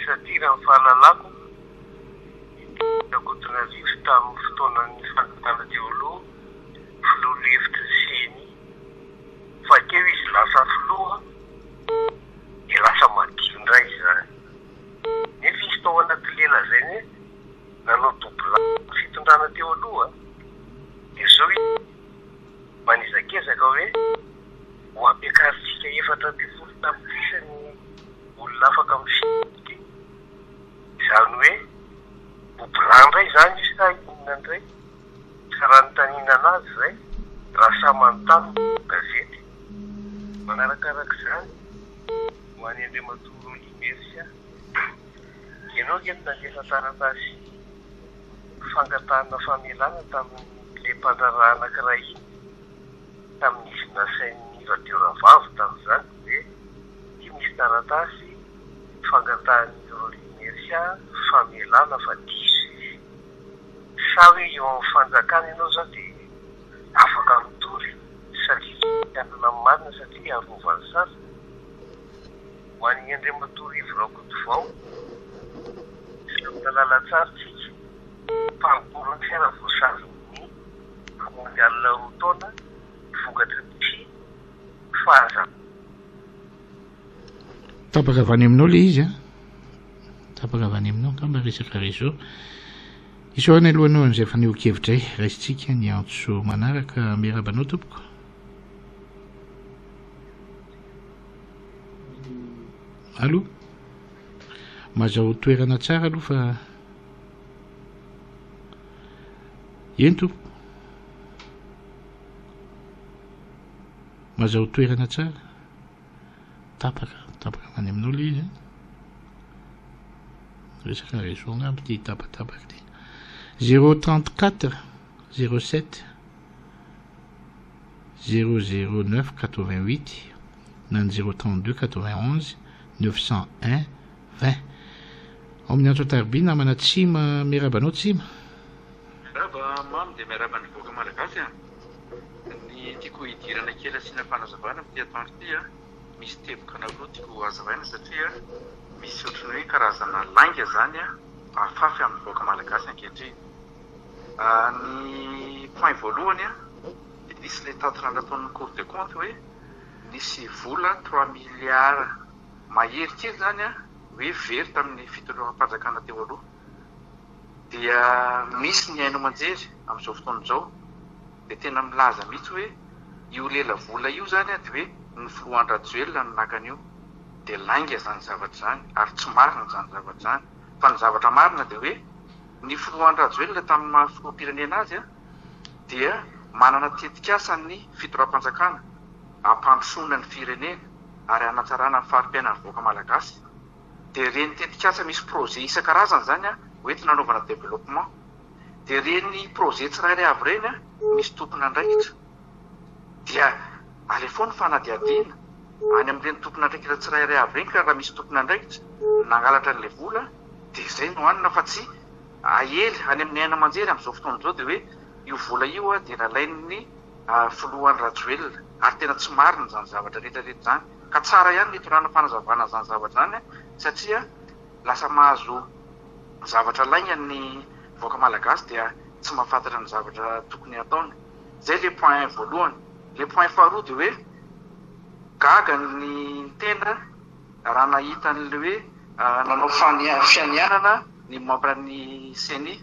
satria raha ny fahalalako i Rakotonarivo tamin'ny fotoanan'ny fanjakana teo aloha filoha lefitry ny ceni fa teo izy lasa filoha dia lasa madio indray izany nefa izy tao anatin'ilay lazainy hoe nanao doublage ny fitondrana teo aloha dia izao izy manezakezaka hoe ho ampiakarintsika 14 tapitrisa ny olona afaka mifidy izany hoe ho blanc indray izany io sa inona indray? Tsy raha anontaniana anazy izay raha sahy manontany ny mpanao gazety. Manarakaraka izany, ho an'i Andriamatoa Rolly Mercia, ianao ange no nandefa taratasy fangatahana famelana tamin'ilay mpandraharaha anankiray iny, tamin'izy nasain'ny Radio Rahavavy tamin'izany dia hoe ity misy taratasy fangatahan'i Rolly Mercia famelana fa diso izy. Sa hoe eo amin'ny fanjakana ianao izao dia afaka mitory satria tsy hanana ny marina satria arovan'ny sasany? Ho an'i Andriamatoa Rivo Rakotovao, samy lalantsara tsika fa ampolony fiara voasazin'ny mpamonjy alina roa taona vokatry ny tsy fahazavana. Tapaka avy any aminao ilay izy an. Tapaka avy any aminao angamba resaka réseau. Isaorana aloha anao an'izay fanehoan-kevitra izay. Raisintsika ny antso manaraka. Miarahaba anao tompoko. Allo? Mazahoa toerana tsara aloha fa Eny tompoko. Mazaho toerana tsara. Tapaka, tapaka avy any aminao ilay izy an. Resaka réseau angamba ity tapatapaka ity. 034 07 009 88 na ny 032 91 901 20. Ao amin'ny antso an-tariby namana Tsima, miarahaba anao Tsima. Miarahaba Mamy dia miarahaba ny vahoaka malagasy a! Ny tiako hidirana kely asiana fanazavana amin'ity atoandro ity a, misy teboka anankiroa tiako hazavaina satria misy ohatran'ny hoe karazana lainga izany afafy amin'ny vahoaka malagasy ankehitriny. Ny point voalohany a, dia nisy ilay tatitra nataon'ny cour des comptes hoe nisy vola trois milliards mahery kely izany hoe very tamin'ny fitondram-panjakana teo aloha. Dia misy ny haino aman-jery amin'izao fotoana izao dia tena milaza mihitsy hoe io lelavola io izany dia hoe ny filoha Andry Rajoelina no naka an'io. Dia lainga izany zavatra izany ary tsy marina izany zavatra izany. Fa ny zavatra marina dia hoe ny filoha Andry Rajoelina tamin'ny maha filoham-pirenena azy dia manana tetikasa ny fitondram-panjakana hampandrosoana ny firenena ary hanatsarana ny fari-piainan'ny vahoaka malagasy. Dia ireny tetikasa misy projet isan-karazany izany hoentina hanaovana développement. Dia ireny projet tsirairay avy ireny misy tompon'andraikitra. Dia alefao ny fanadihadiana any amin'ireny tompon'andraikitra tsirairay avy ireny ka raha misy tompon'andraikitra nangalatra an'ilay vola dia izay no hanina fa tsy aely any amin'ny haino aman-jery amin'izao fotoana izao dia hoe io vola io dia nalain'ny filoha Andry Rajoelina ary tena tsy marina izany zavatra rehetra rehetra izany. Ka tsara ihany ny hitondrana fanazavana an'izany zavatra izany satria lasa mahazo zavatra lainga ny vahoaka malagasy dia tsy mahafantatra ny zavatra tokony hataony. Izay le point voalohany. Le point faharoa dia hoe gaga ny tena raha nahita an'le hoe nanao fianianana ny membre ny ceni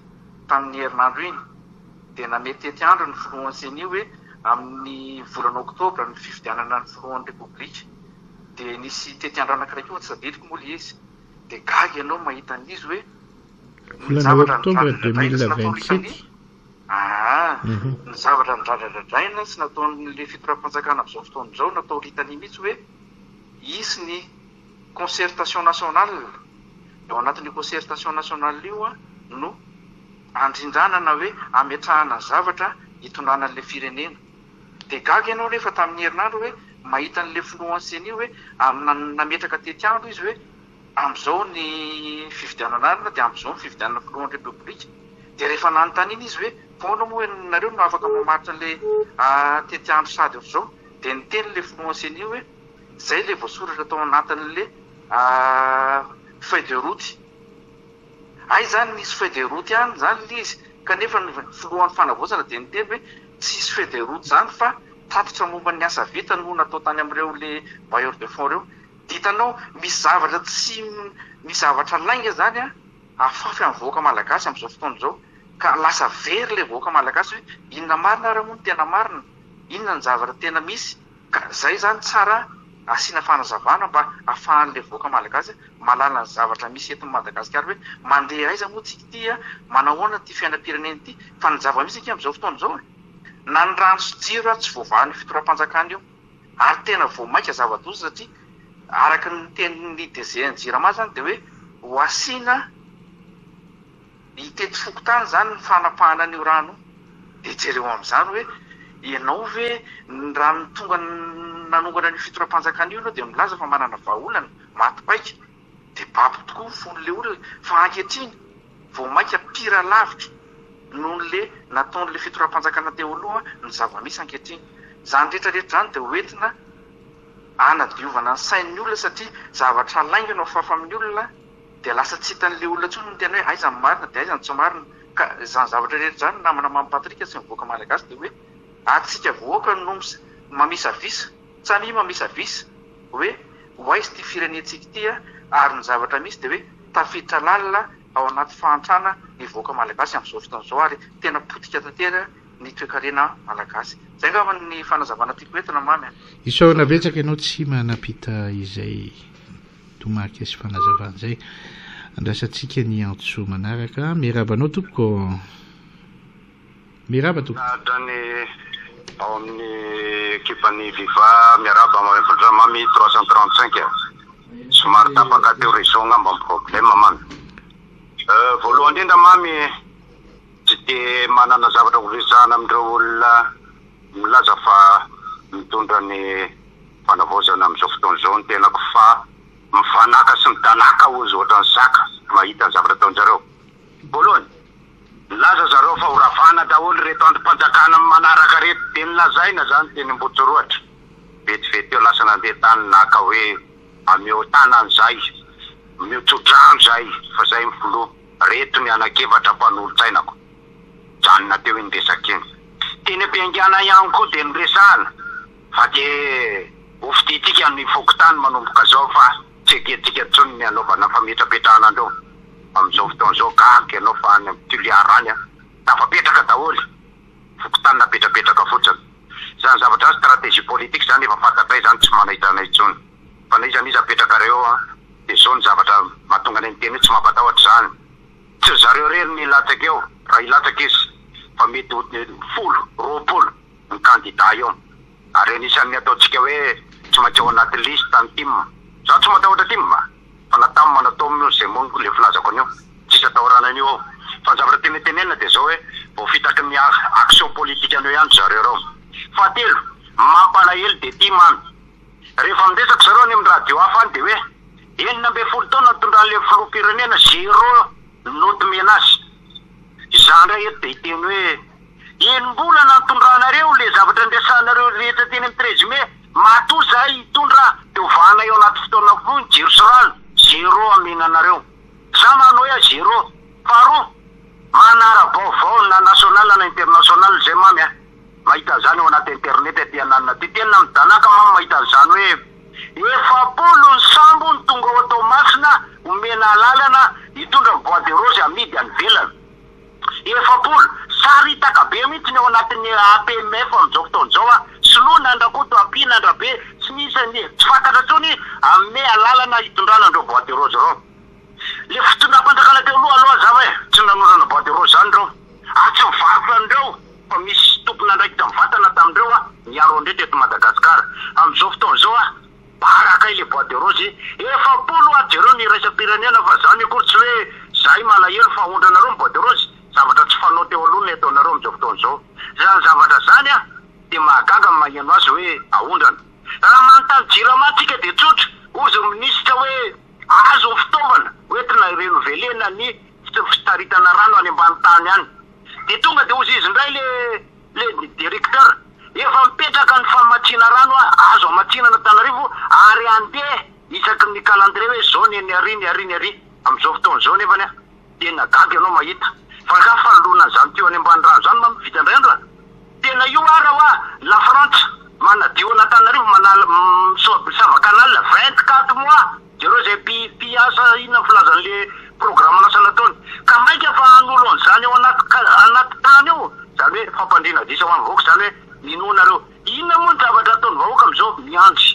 tamin'ny herinandro iny. Dia namehy tetiandro ny filohan'ny ceni hoe amin'ny volana oktobra ny fifidianana ny filohan'ny repoblika. Dia nisy tetiandro anankiray koa tsy tadidiko moa ilay izy. Dia gaga ianao mahita an'izy hoe ny Volana zavatra oktobra nodradradraina sy natao 2027. litania, aa, ny zavatra nodradradradraina sy nataon'ilay fitondram-panjakana amin'izao fotoana izao, natao litania mihitsy hoe hisy ny concertation nationale. Dia ao anatin'io concertation nationale io no andrindrana na hoe ametrahana zavatra hitondrana an'ilay firenena. Dia gaga ianao nefa tamin'ny herinandro hoe mahita an'ilay filohan'ny ceni hoe nametraka tetiandro izy hoe amin'izao ny fifidianana arina dia amin'izao ny fifidianana filohan'ny repoblika. Dia rehefa nanontaniana izy hoe fa ahoana moa ianareo no afaka mamaritra ilay tetiandro sady ohatr'izao dia niteny ilay filohan'ny ceni hoe izay ilay voasoratra tao anatin'ilay feuille de route. Hay izany nisy feuille de route ihany izany ilay izy kanefa ny filohan'ny fanavaozana dia niteny hoe tsy hisy feuille de route izany fa tatitra momba ny asa vita no natao tany amin'ireo le bailleurs de fonds ireo. Dia hitanao misy zavatra tsy misy zavatra lainga izany an, afafy amin'ny vahoaka malagasy amin'izao fotoana izao ka lasa very ilay vahoaka malagasy hoe inona marina ary moa no tena marina, inona ny zavatra tena misy. Ka zay zany tsara asiana fanazavana mba afahan'le vahoaka malagasy mahalala ny zavatra misy eto Madagasikara hoe mandeha aiza moa tsika ity a, manahoana ity fiainam-pirenena ity, fa ny zava-misy ange amin'izao fotoana izao e, na ny rano sy jiro ary tsy voavahan'io fitondram-panjakana io, ary tena vao mainka zava-doza satria araka ny tenin'ny DG an'ny Jirama zany dia hoe ho asiana Hitety fokontany izany ny fanapahana an'io rano io. Dia jereo amin'izany hoe ianao ve raha ny tonga nanongana an'io fitondram-panjakana io ianao dia milaza fa manana vahaolana, maty paika. Dia babo tokoa ny fon'ilay olona. Fa ankehitriny vao mainka pire lavitra noho ilay nataon'ilay fitondram-panjakana teo aloha ny zava-misy ankehitriny. Izany rehetra rehetra izany dia hoentina hanadiovana ny sain'ny olona satria zavatra lainga no afafa amin'ny olona. dia lasa tsy hitan'ilay olona intsony ny tena hoe aiza ny marina dia aiza ny tsy marina. Ka izany zavatra rehetra izany namana Mamy Patrick sy ny vahoaka malagasy dia hoe antsika vahoaka no mamisavisa, samia mamisavisa hoe ho aiza ity firenentsika ity ary ny zavatra misy dia hoe tafiditra lalina ao anaty fahantrana ny vahoaka malagasy amin'izao fotoana izao ary tena potika tanteraka ny toekarena malagasy. Izay angamba ny fanazavana tiako entina Mamy a. Isaorana betsaka ianao Tsima nampita izay Tomarika sy fanazavana izay. Andrasantsika ny antso manaraka. Miarahaba anao tompoko. Miarahaba tompoko. Hatrany. Ao amin'ny ekipan'ny Viva miarahaba Mamy Mamy 335 a. Somary tapaka teo réseau angamba ny problème Mamy. Voalohany indrindra Mamy tsy dia manana zavatra ho resahana amin'ireo olona milaza fa mitondra ny fanavaozana amin'izao fotoana izao ny tenako fa mivanaka sy midanaka hozy ohatran'ny saka mahita ny zavatra ataon-jareo. Voalohany, nilaza zareo fa ho ravana daholo ireto andrim-panjakana manaraka ireto dia nolazaina izany teny Ambohitsorohitra. Vetivety teo lasa nandeha tany naka hoe ameo tanana izay, omeo tso-drano izay fa izay ny filoha, reto ny anak'efatra mpanolotsainako. Nijanona teo iny resaka iny. Teny am-piaingàna ihany koa dia noresahana fa dia hofidintsika ny fokontany manomboka izao fa tsy ekentsika intsony ny hanaovana fametrapetrahana an'ireo. Amin'izao fotoana izao gaga ianao fa any amin'ny Toliara any tafapetraka daholo, fokontany napetrapetraka fotsiny. Izany zavatra izany stratégie politique izany efa fantatray izany tsy manaitra anay intsony. Fa na iza na iza apetrakareo eo dia izao ny zavatra mahatonga anay miteny hoe tsy mampatahotra izany. Tsy ry zareo irery no hilatsaka eo raha hilatsaka izy fa mety ho folo, 20 ny kandida eo. Ary anisan'ny ataontsika hoe tsy maintsy ao anaty liste ny tim. Za tsy matahotra tim fa na tam na tom io zay moa le filazako an'io. Tsisy atahorana an'io ao. Fa ny zavatra tiana tenenina dia zao hoe voafitaky ny action politique an'io ihany ry zareo ireo. Fahatelo, mampalahelo dia tim an. Rehefa miresaka zareo any amin'ny radio hafa any dia hoe 16 taona nitondran'ilay filoham-pirenena zéro note menace. Izaho indray eto dia hiteny hoe enim-bolana nitondranareo ilay zavatra niresahanareo rehetra teny amin'ny 13 mai, matoa izahay hitondra dia hovahanay ao anaty fotoana fohy ny jiro sy rano, zéro amena anareo. Izaho manao hoe zéro. Faharoa, manara-baovao na national na international izay mamy a. Mahita an'izany ao anaty internet aty ananona aty. Tena midanaka mamy mahita an'izany hoe 40 ny sambo no tonga ao Toamasina omena alalana hitondra ny bois de rose amidy any ivelany. 40. Saritaka be mihitsy ny ao anatin'ny APMF amin'izao fotoana izao a. Soloina an-dRakoto, ampiana an-dRabe, tsy misy ny tsy fantatra intsony hanome alalana hitondrana an'ireo bois de rose ireo. Le fitondram-panjakana teo aloha aloha zava e, tsy nanorana bois de rose zany ireo ary tsy mivarotra an'ireo fa misy tompon'andraikitra mivantana tamin'ireo a niaro an'ireo teto Madagascar. Amin'izao fotoana izao a baraka ilay bois de rose 40 a jereo ny iraisam-pirenena fa zany akory tsy hoe zahay malahelo fa aondranareo ny bois de rose, zavatra tsy fanao teo aloha ny ataonareo amin'izao fotoana izao. Zany zavatra zany a dia mahagaga ny maheno azy hoe aondrana. Raha manontany jirama tsika dia tsotra, hozy ny minisitra hoe Azo ny fitaovana hoentina hi-renouveler-na ny fitaritana rano any ambany tany any. Dia tonga dia hozy izy indray le le directeur, efa mipetraka ny famatsiana rano azo amatsiana an'Antananarivo ary handeha isaky ny calendrier hoe zao ny ary ny ary ny ary. Amin'izao fotoana izao nefany an, tena gaga ianao mahita fa angaha fanoloana an'izany tuyau any ambany rano izany manko vita indray andro a! Tena io ara hoa la Frantsa manadio an'Antananarivo manala misava canal 24 mois jereo zay mpi mpiasa inona ny filazan'le programme an'asa nataony ka maika fa hanolo an'izany ao anaty anaty tany ao zany hoe fampandriana diso ho an'ny vahoaka zany hoe minoa nareo inona moa ny zavatra ataon'ny vahoaka amizao miandry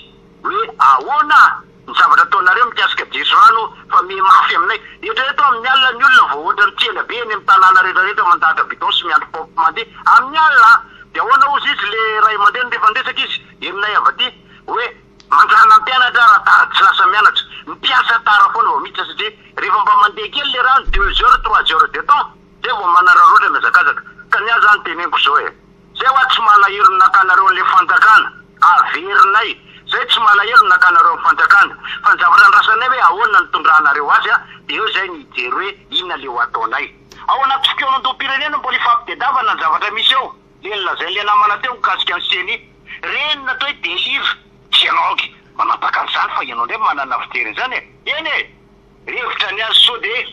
hoe ahoana ny zavatra ataonareo mikasika jiro sy rano fa miha mafy aminay. Eritrereto amin'ny alina ny olona vao ohatran'ny tsena be eny amin'ny tanàna rehetra rehetra mandahatra bidon sy miandry paompy mandeha amin'ny alina an! Dia ahoana hozy izy le ray aman-dreny rehefa niresaka izy henonay avy aty hoe manjary nampianatra raha tara tsy lasa mianatra. Ny mpiasa tara foana vao miditra satria rehefa mba mandeha kely le rano deux heures trois heures de temps zay vao manararaotra mihazakazaka. Ka ny ahy zany teneniko zao e! Zay hoa tsy malahelo ny nakanareo anle fanjakana, averinay, zay tsy malahelo ny nakanareo ny fanjakana, fa ny zavatra andrasanay hoe ahoana nitondranareo azy a, de eo zay ny hijery hoe inona le ho ataonay. Ao anaty fikaonandoham-pirenena mbola ifampitedavana ny zavatra misy eo, le nolazain'le namana teo mikasika ny ceni, reny natao hoe délire, tsy ianao ange manapaka an'izany fa ianao ndray manana fijery an'izany e, eny e! Hevitra ny azy sao dia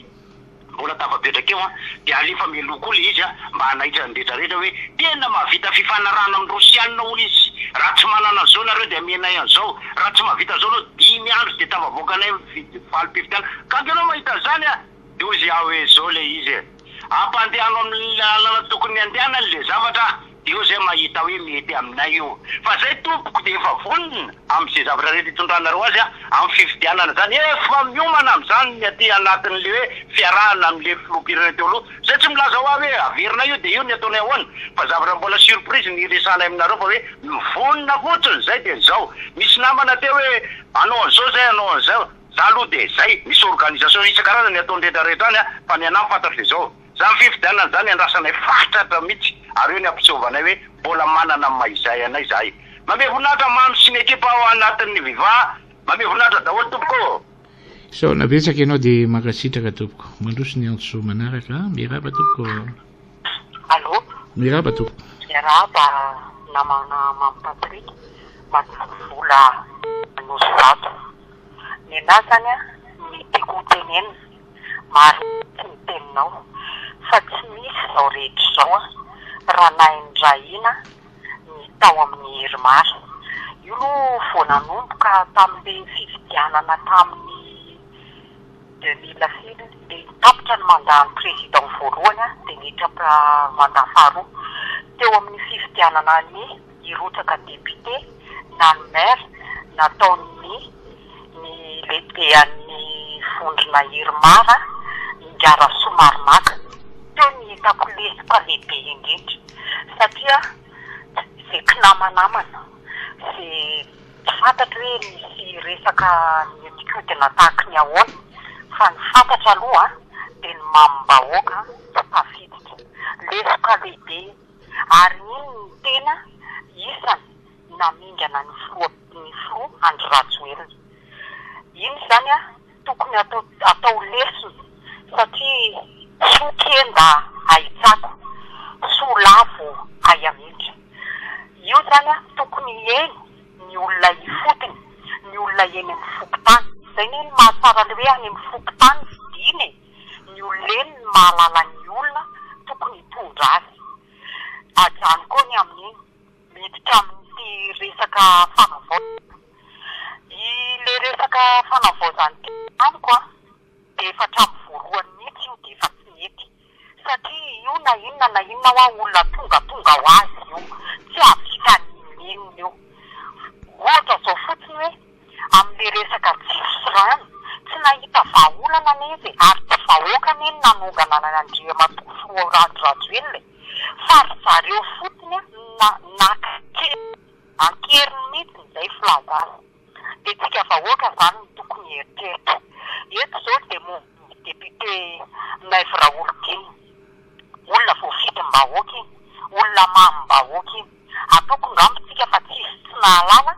mbola tafapetraka eo an, dia alefa mialoha koa ilay izy an, mba hanaitra ny rehetra rehetra hoe tena mahavita fifanarahana amin'ny Rosiana hono izy, raha tsy manana an'izao nareo dia amenay an'izao, raha tsy mahavita an'izao nareo dimy andro dia tafavoakanay ny valim-pifidianana. Gaga ianao mahita an'izany an! Dia hoy izy aho hoe izao ilay izy e, ampandehano amin'ny lalana tokony handehanany ilay zavatra. Dia eo zay mahita hoe mety aminay io. Fa zay tompoko dia efa vonona amin'izay zavatra rehetra hitondranareo azy amin'ny fifidianana zany. Efa miomana amin'izany ny aty anatin'le hoe fiarahana amin'le filoham-pirenena teo aloha. Zay tsy milaza hoa hoe averina io dia io ny ataonay ahoana. Fa zavatra mbola surprise ny hiresahanay aminareo fa hoe mivonona fotsiny zay dia zao. Misy namana teo hoe hanao an'izao zay hanao an'izao. Za aloha dia zay. Misy organisation isan-karazany ataony rehetra rehetra any fa ny anah fantatro dia zao. Zany fifidianana zany andrasanay fatratra mitsy ary eo ny ampisehovanay hoe mbola manana ny maha izay anay zahay. Mamehy voninahitra Mamy sy ny ekipa ao anatin'ny Viva mamehy voninahitra daholo tompoko ô! Isaorana betsaka ianao dia mankasitraka tompoko. Mandroso ny antso manaraka a. Miarahaba tompoko. Allô. Miarahaba tompoko. Miarahaba namana Mamy Patrick, Matoky vola Anosizato. Nenah zany a ny tiako ho tenenina Marina ny teninao fa tsy misy izao rehetra izao raha nahindrahina ny tao amin'ny Irmar. Io aloha vao nanomboka tamin'ilay fifidianana tamin'ny 2000 firy dia tapitra ny mandat ny président voalohany dia niditra mandat faharoa. Teo amin'ny fifidianana ny hirotsaka député na ny maire nataon'ny ny lehibean'ny vondrona Irmar, Ingahy Rasoamaromaka. Teo ny hitako lesoka lehibe indrindra satria izay kinamanamana, izay tsy fantatro hoe nisy resaka nihodinkodina tahaky ny ahoana fa ny fantatra aloha dia ny mamim-bahoaka tsy tafiditra. Lesoka lehibe ary iny no tena isany namingana ny filoha ny filoha Andry Rajoelina. Iny izany an tokony atao atao lesona satria soa kenda ahitsako, soa lavo ahiamindra. Io izany an tokony heno ny olona ifotony, ny olona eny amin'ny fokontany. Izay anie no mahatsara ilay hoe any amin'ny fokontany fidina e! Ny olona eny no mahalala ny olona tokony hitondra azy. Ajanoko koa ny amin'iny. Miditra amin'ity resaka fanavaozana. Ilay resaka fanavaozana ity amiko an, dia efa hatramin'ny voalohany mihitsy io dia efa tsy nety. Satria io na inona na inona hoa olona tongatonga ho azy io. Tsy hahavita n'inon'inona io. Ohatra izao fotsiny hoe amin'ilay resaka jiro sy rano, tsy nahita vahaolana anie izy e, ary tsy vahoaka anie no nanongana an'Andriamatoa Filoha Andry Rajoelina e. Fa ry zareo fotsiny no naka an-keriny mihitsy izay filaza azy. Dia tsika vahoaka izany no tokony hieritreritra. Eto izao dia momba ny député Naivo Raholdina. Olona voafidim-bahoaka iny, olona mamim-bahoaka iny. Ataoko ngamba tsika fa tsisy tsy nahalala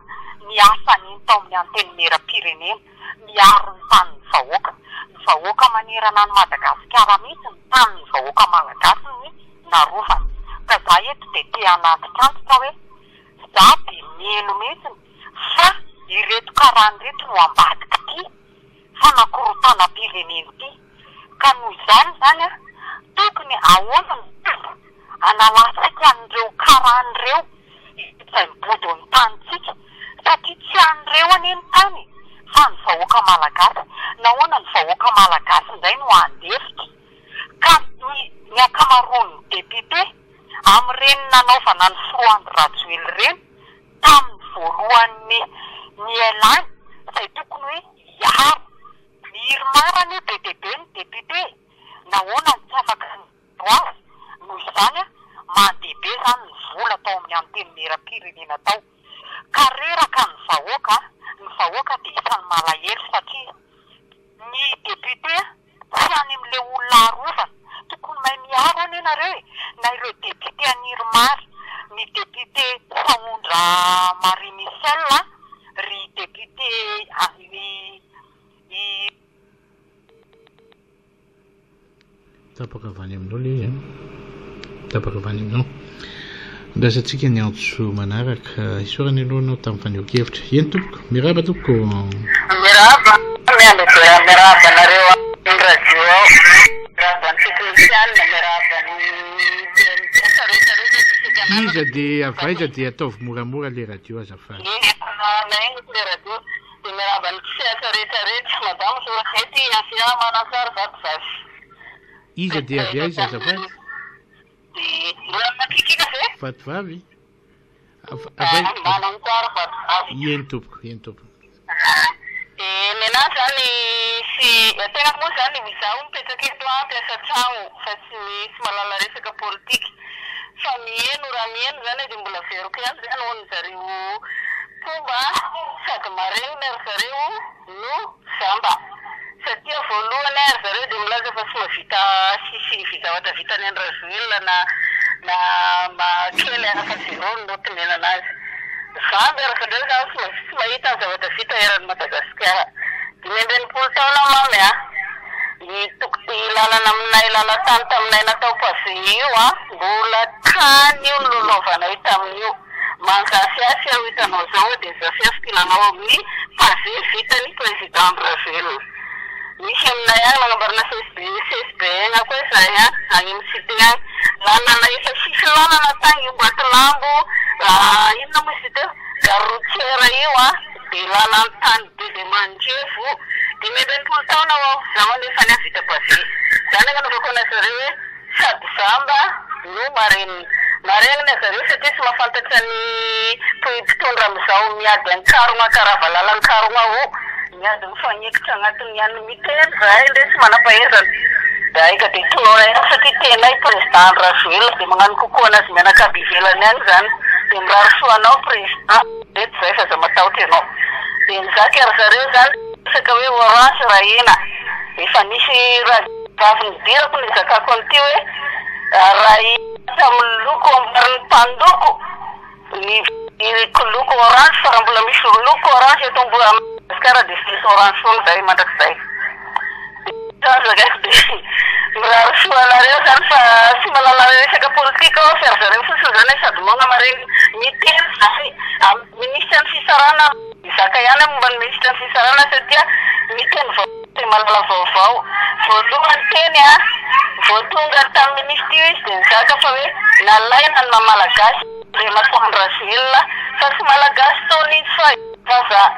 ny asan'iny tao amin'ny antenimieram-pirenena, miaro ny tanin'ny vahoaka. Ny vahoaka manerana an'i Madagasikara mihitsy ny tanin'ny vahoaka malagasy ny narovana. Ka za eto dia te hanantitrantitra hoe za dia mino mihitsy fa ireto karana ireto no ambadik'ity fanakorontanam-pirenena ity. Ka noho izany izany an, tokony ahoana no fomba hanalantsika an'ireo karana ireo izay mibodo ny tanintsika satria tsy an'ireo anie ny tany e, fa ny vahoaka malagasy. Nahoana ny vahoaka malagasy indray no handefitra? Ka ny ny ankamaroan'ny député amin'ireny nanaovana ny filoha Andry Rajoelina ireny tamin'ny voalohan'ny nialany izay tokony hoe hiaro Ny IRMAR anie be dia be ny député e! Nahoana no tsy afaka niaro azy? Noho izany mandeha be izany ny vola tao amin'ny antenimieram-pirenena tao. Ka reraka ny vahoaka, ny vahoaka dia isan'ny malahelo satria ny député tsy any amin'ilay olona arovana. Tokony mahay miaro anie nareo e! Na ireo député an'i IRMAR, ny député Sahondra Marie Michel, ry député i i. Tapaka avy any aminao ilay izy an. Tapaka avy any aminao. Andrasantsika ny antso manaraka. Isaorana ianao anao tamin'ny fanehoan-kevitra. Eny tompoko. Miarahaba tompoko. Miarahaba mianadahy, miarahaba anareo amin'ny radio ao, miarahaba ny teknisianina, miarahaba ny mpiasa rehetra rehetra tsisy ankanavaka. Iza dia avy aiza dia ataovy moramora ilay radio azafady. Eny, nahenoko ilay radio. Dia miarahaba ny mpisehatra rehetra rehetra. Madame Georgette Asia Manantsara Vatovavy. Iza dia avy aiza azafady? Dia mbola mikikiaka ve? Vatovavy? Manantsara Vatovavy. Eny tompoko, eny tompoko. Dia nenahy zany sy tegna moa zany izaho mipetraka eto an mpiasa tragno fa tsy misy mahalala resaka politika fa miheno raha miheno zany dia mbola averiko ihany zany hono zareo mpomba sady marenina ry zareo no jamba satria voalohany ry zareo dia milaza fa tsy mahavita tsisy zavatra vitan'i Andry Rajoelina na na kely afa zéro no notinenana azy. Jamba ry zareo zany tsy tsy mahita ny zavatra vita eran'i Madagasikara. 65 taona mamy a! Ny toko ny lalana aminay lalan-tany taminay natao pavé io a, mbola tany io nilalaovanay tamin'io. Manjafihafy aho hitanao zao dia zafiafy kilalao amin'ny pavé vitan'i Président Andry Rajoelina. Misy aminay agny nagnamboarana CSB CSBN koa izahay agny, agny amin'ny cité agny. Lalana efa tsisy lalana tagny io Ambatolampy inona moa izy ity teo? Gare routière io an, dia lalan-tany be dia mandrevo. 65 taona aho zao anefa ny ahy vita pavé. Zany agnanaovako anazareo hoe. Sady jamba no marenina. Marenina zareo satria tsy mahafantatra ny mpitondra amizao miady ankarogna karaha valala ankarogna o miady mifagnekitra agnatin'ny any miteny zahay ndre tsy manampahezana de aika de tonona ihany satria tenay président Andry Rajoelina de magnano coucou anazy mianakavy ivelany agny zany de mirary soa anao président reto zahay fa aza matahotra ianao de nizaka ry zareo zany resaka hoe orange rahena efa nisy raha Vavy nidirako nizakako an'ity hoe raha hita amin'ny loko ambaran'ny mpandoko ny loko orange fa raha mbola misy loko orange eto Madagasikara dia tsy misy orange foana izahay mandrakizay. Dia zany zakaiko dia mirary soa anareo zany fa tsy mahalala resaka politika aho fa ry zareo fotsiny zany hoe sady moana marenina miteny zahay amin'ny minisitran'ny fitsarana Mizaka ihany aho momba ny minisitry ny fitsarana satria miteny vaovao dia mahalala vaovao. Voalohany teny a, vao tonga tamin'ny minisitra io izy dia nizaka fa hoe nalaina ny maha malagasy Andriamatoa Andry Rajoelina fa tsy malagasy intsony izy fa vazaha.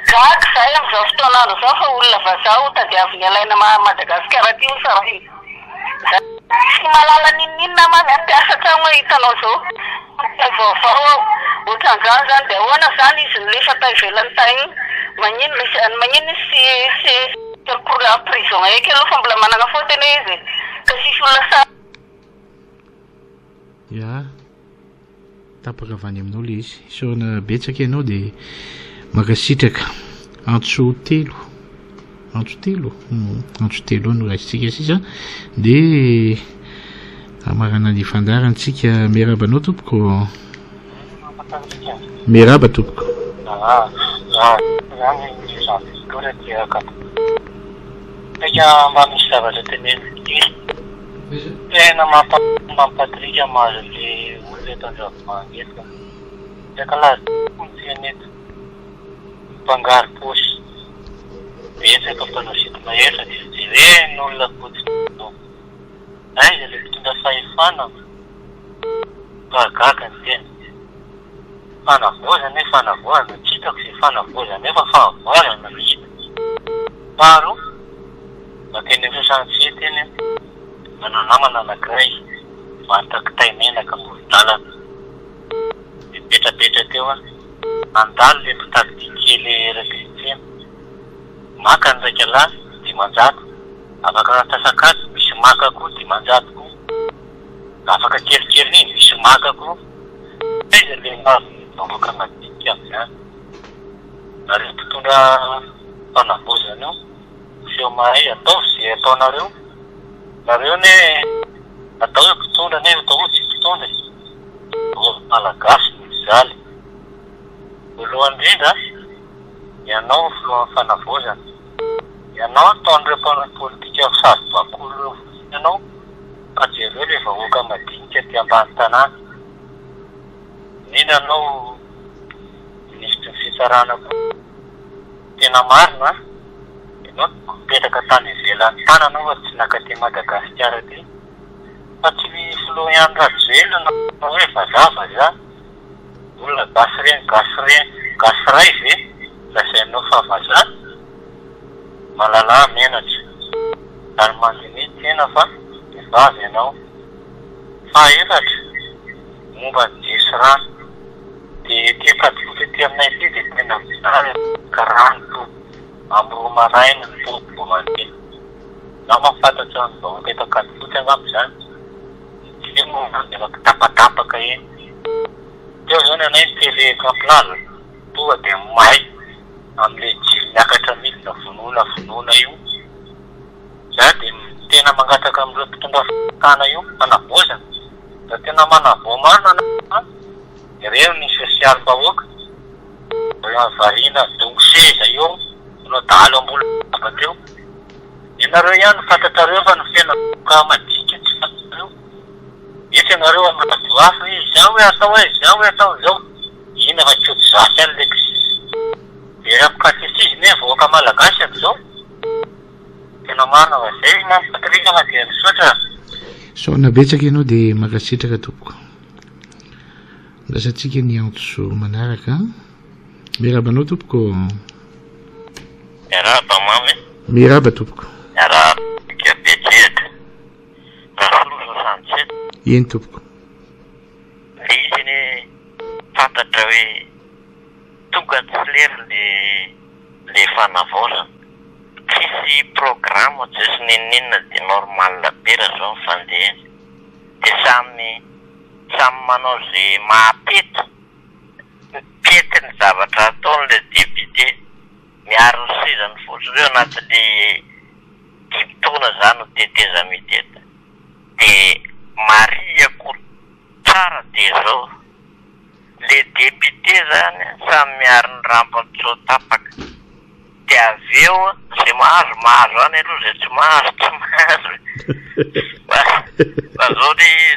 Gaga izahay amin'izao fotoan'andro izao fa olona vazaha ho tadiaviny alaina maha Madagasikara aty hoy Saraina. Tsy mahalala n'inon'inona aho mamy a, mpiasa trano aho hitanao zao, mpitay vaovao aho, otran'izany zany de ahoana zany izy nilefa tao ivelany tagny iny, magnino misy magnino izy tsy tsy en prison eky aloha fa mbola managna faute anie izy e, ka tsisy olona sahy. Ya. Tapaka avy any aminao le izy. Isaorana betsaka ianao dia mankasitraka. Antso telo. Antso telo? Hmm, antso telo no raisintsika sisa. Dia hamarana ny fandaharantsika. Miarahaba anao tompoko. Miarahaba tompoko. Ah, ah, zany Saika mba misy zavatra teneniko kely. Tena mampatrika mahazo an'le olona eto Andravoahangy eto ka. Saika laza tokoa ny tsena eto. Mpangaro paosy. Betsaka mpanao sinto-mahery fa dia jeren'olona fotsiny izao. Aiza le mpitondra fahefana? Mahagaga ny tena. Fanavaozana e fanavaozana, tsy hitako izay fanavaozana eo fa fahavoazana no hita. Faharoa, mankeny amin'ny chantier teny aho, manana namana anankiray mivarotra kitay menaka amoron-dalana. Mipetrapetraka eo aho, mandalo ilay mpitady kely eraky ny tsena, maka ny iraika lahy, 500, afaka antsasak'adiny misy maka koa 500 koa. Afaka kelikely iny misy maka koa. Aiza le mahazo vahoaka madinika amin'izany? Nareo mpitondra fanavaozana io, feo mahay, ataovy ze ataonareo. Nareo anie atao hoe mpitondra nefa atao hoe tsy mpitondra e. Vahoaka malagasy no mijaly. Voalohany indrindra, ianao filohan'ny fanavaozana. Ianao ataon'ireo mpanao politika saribakoly ireo fotsiny ianao. Fa jereo le vahoaka madinika aty ambany tanàna. Indrindra anao minisitry ny fitsarana koa. Tena marina an! Ianao nipetraka tany ivelan'ny tanana fa tsy nakaty Madagasikara aty. Fa tsy ny filoha ihany Rajoelina no atao hoe vazaha vazaha. Olona gasy reny gasy reny gasy ray ve lazainao fa vazaha? Malalà menatra ary mandiniha tena fa vehivavy ianao. Fahaefatra, Momba ny jiro sy rano. Dia ety Ankadifotsy ety aminay ety dia tena mijaly ka rano tompoko. Amin'ny roa maraina ny paompy vao mandeha. Izaho mahafantatra ny vahoaka eto Ankadifotsy angamba izany. Ny jiro moa izany dia efa kitapatapaka eny. Teo izao ny anay ny télé Ecran Plat tonga dia may amin'ilay jiro miakatra midina vonoina vonoina io. Za dia tena mangataka amin'ireo mpitondra fanjakana io fanavaozana mba tena manavao marina an! Ireo ny sosialim-bahoaka mbola variana dongo seza eo manao dahalo ambony latabatra eo. Ianareo ihany no fantatrareo fa ny fiainam-bahoaka madinika tsy fantatrareo. Eto ianareo amin'ny radio hafa hoe izao hoe atao hoe izao hoe atao izao. Inona fa tsy zafy any ilay kizizy. Very amin'ny katesizy ne vahoaka malagasy amin'izao. Tena marina fa zay Mamy Patrick fa dia misaotra. Saona betsaka ianao dia mankasitraka tompoko. Andrasantsika ny antso manaraka. Miarahaba anao tompoko. Miarahaba Mamy. Miarahaba tompoko. Miarahaba Betsehaka. Rasolo 67. Eny tompoko. Le izy anie fantatra hoe tonga tsy lery le le fanavaozana. Tsisy programme tsisy n'inon'inona de normal be raha zao ny fandehany. De samy samy manao ze mahapety pety ny zavatra ataony le député. Miaro ny sezany fotsiny eo anatin'ny dimy taona zany no tetezamita eto. De marihako tsara de zao. Le député zany samy miaro ny rambony tsy ho tapaka de avy eo ze mahazo mahazo any aloha ze tsy mahazo tsy mahazo fa fa zao le izy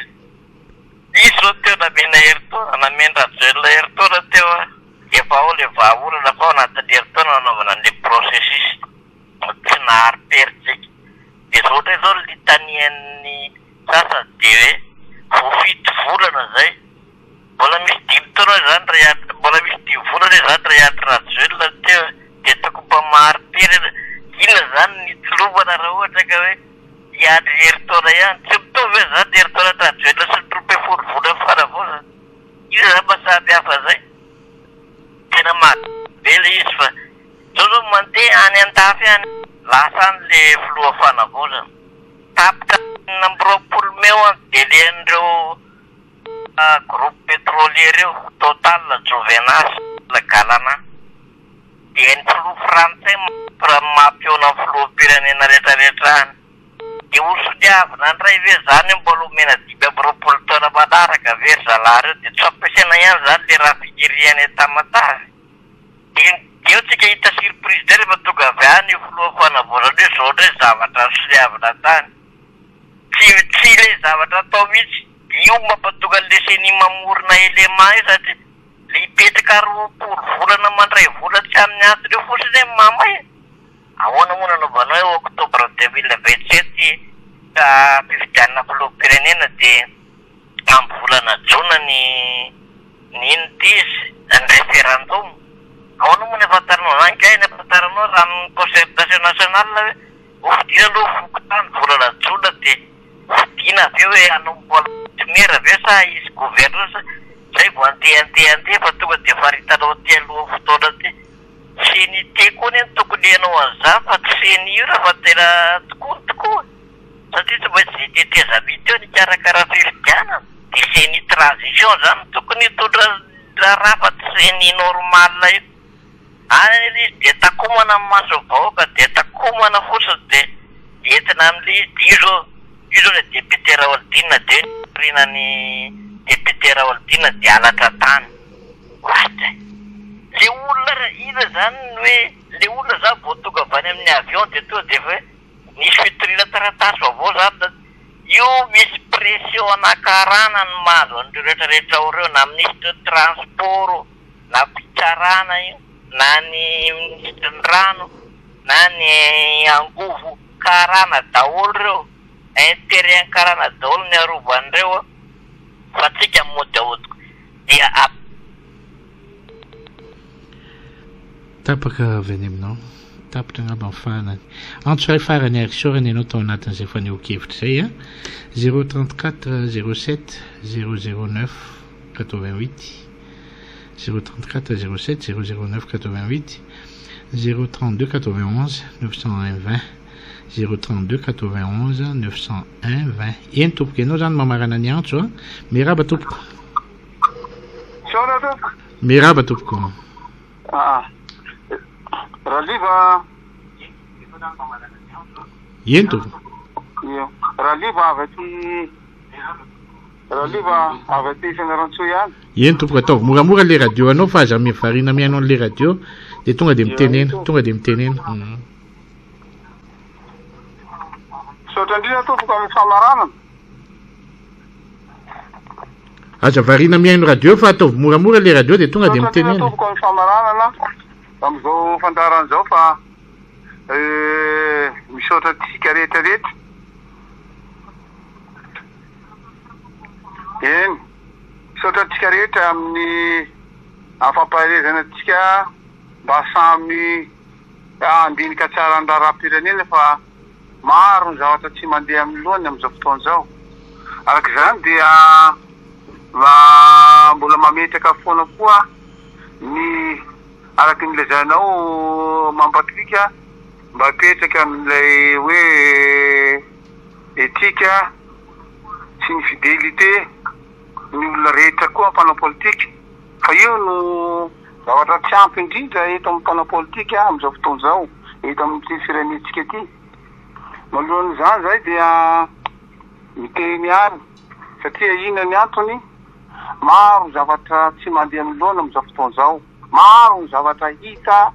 izy zao teo namena herintaona namen-dRajoelina herintaona teo a efa ao le vahaolana fa ao anatin'ny herintaona nanaovana an'le processus tsy nahari-pery tsika de zao ndray zao ny litanian'ny sasany de hoe vao fito volana zay Mbola misy dimy taona izany ry Andry, mbola misy dimy volana izany ry Andry Rajoelina no teo e, dia tokony mba mahari-pery Inona izany ny hitsilomana raha ohatra ka hoe hiandry herintaona ihany? Tsy mitovy ve izany ny herintaonan-dRajoelina sy ny 12 volan'ny fanavaozana? Inona izany maha samy hafa izay? Tena mahagaga be ilay izy fa izao izao mandeha any an-dafy any, lasa any ilay filoha fanavaozana. Tapitra 26 mey ho'a ny délai-n'ireo Groupe pétrolier ireo, Total, Jovenas, Galana. Dia ny filoha frantsay manko mampihaona ny filoham-pirenena rehetra rehetra any. Dia ho soniavina indray ve izany hoe mbola omena 25 taona manaraka ve ry zalahy ireo? Dia tsy ho ampiasaina ihany izany ilay raffinerie any Tamatave? Dia eo tsika hita surprise indray rehefa tonga avy any io filoha fanavaozana io, izao indray zavatra nosoniavina tany. Tsy tsy ilay zavatra atao mihitsy. Io no mampatonga an'ilay ceni mamorona élément io satria le hipetraka 20 volana mandray vola tsy amin'ny antony eo fotsiny hoe mamay e. Ahoana moa nanaovanao hoe octobre 2027 fifidianana filoham-pirenena dia amin'ny volana jona ny ny ino ity izy ny référendum. Ahoana moa ny ahafantaranao an'izany kay ny ahafantaranao raha amin'ny concertation nationale hoe hofidiana aloha fokontany volana jona dia Fidiana avy eo hoe hanompo Mera ve sa hisy gouverneur sa zay vao andeha andeha andeha fa tonga dia faritanao aty alohan'ny fotoana aty. Ceni-T koa anie no tokony hanao an'izany fa tsy ceni io raha fa tena tokoa ny tokoa e. Satria tsy maintsy izay tetezamita eo ny hikarakara fifidianana dia ceni transition izany no tokony hitondra raharaha fa tsy ceni normal io. Any anie ilay izy dia takomana ny mason'ny vahoaka dia takomana fotsiny dia entina amin'ilay izy dia io zao io zao ilay député Raholdina dia nitoriana ny député Raholdina dia halatra tany. What? Le olona ra inona zany ny hoe le olona zany vao tonga avy any amin'ny avion dia tonga dia efa hoe nisy fitoriana taratasy vaovao zany da io misy pression ana karana ny mahazo an'ireo rehetra rehetra ao ireo na minisitry ny transport na fitsarana io na ny minisitry ny rano na ny angovo karana daholo ireo, interet an'ny karana daholo ny arovan'ireo fa tsika mody ahodiko dia ap. Tapaka avy any aminao. Tapitra angamba ny fahanany. Antso iray farany ary isaorana ianao tao anatin'izay fanehoan-kevitra izay a. 034 07 009. 88. 034 07 009 88 032 91 901 20 032 91 901 20 Eny tompoko, ianao izany mamarana ny antso a! Miarahaba tompoko. Misaotra tompoko. Miarahaba tompoko. Ah, Raliva. Eny tompoko. Raliva avy aty Raliva avy aty Fianarantsoa ihany. Eny tompoko, ataovy moramora le radio anao fa aza variana mihaino an'le radio dia tonga dia mitenena, tonga dia mitenena. Misaotra indrindra tompoko amin'ny famaranana. Aza variana mihaino radio fa ataovy moramora le radio dia tonga dia Misaotra indrindra mitenena. tompoko amin'ny famaranana amin'izao fandaharana izao fa eh, misaotra antsika rehetra rehetra. Eny, misaotra antsika rehetra amin'ny amin'ny fampaherezana antsika mba samy handinika tsara ny raharaham-pirenena fa maro ny zavatra tsy mandeha amin'ny lohany amin'izao fotoana izao. Araka izany dia mba mbola mametraka foana koa ny araka ny lazainao Mamy Patrick mba hipetraka amin'ilay hoe Etika sy ny fidelite ny olona rehetra koa mpanao politika fa io no zavatra tsy ampy indrindra eto amin'ny mpanao politika amin'izao fotoana izao eto amin'ity firenentsika ity. Manoloana izany izay dia miteny ihany satria inona ny antony? Maro ny zavatra tsy mandeha amin'ny laona amin'izao fotoana izao. Maro ny zavatra hita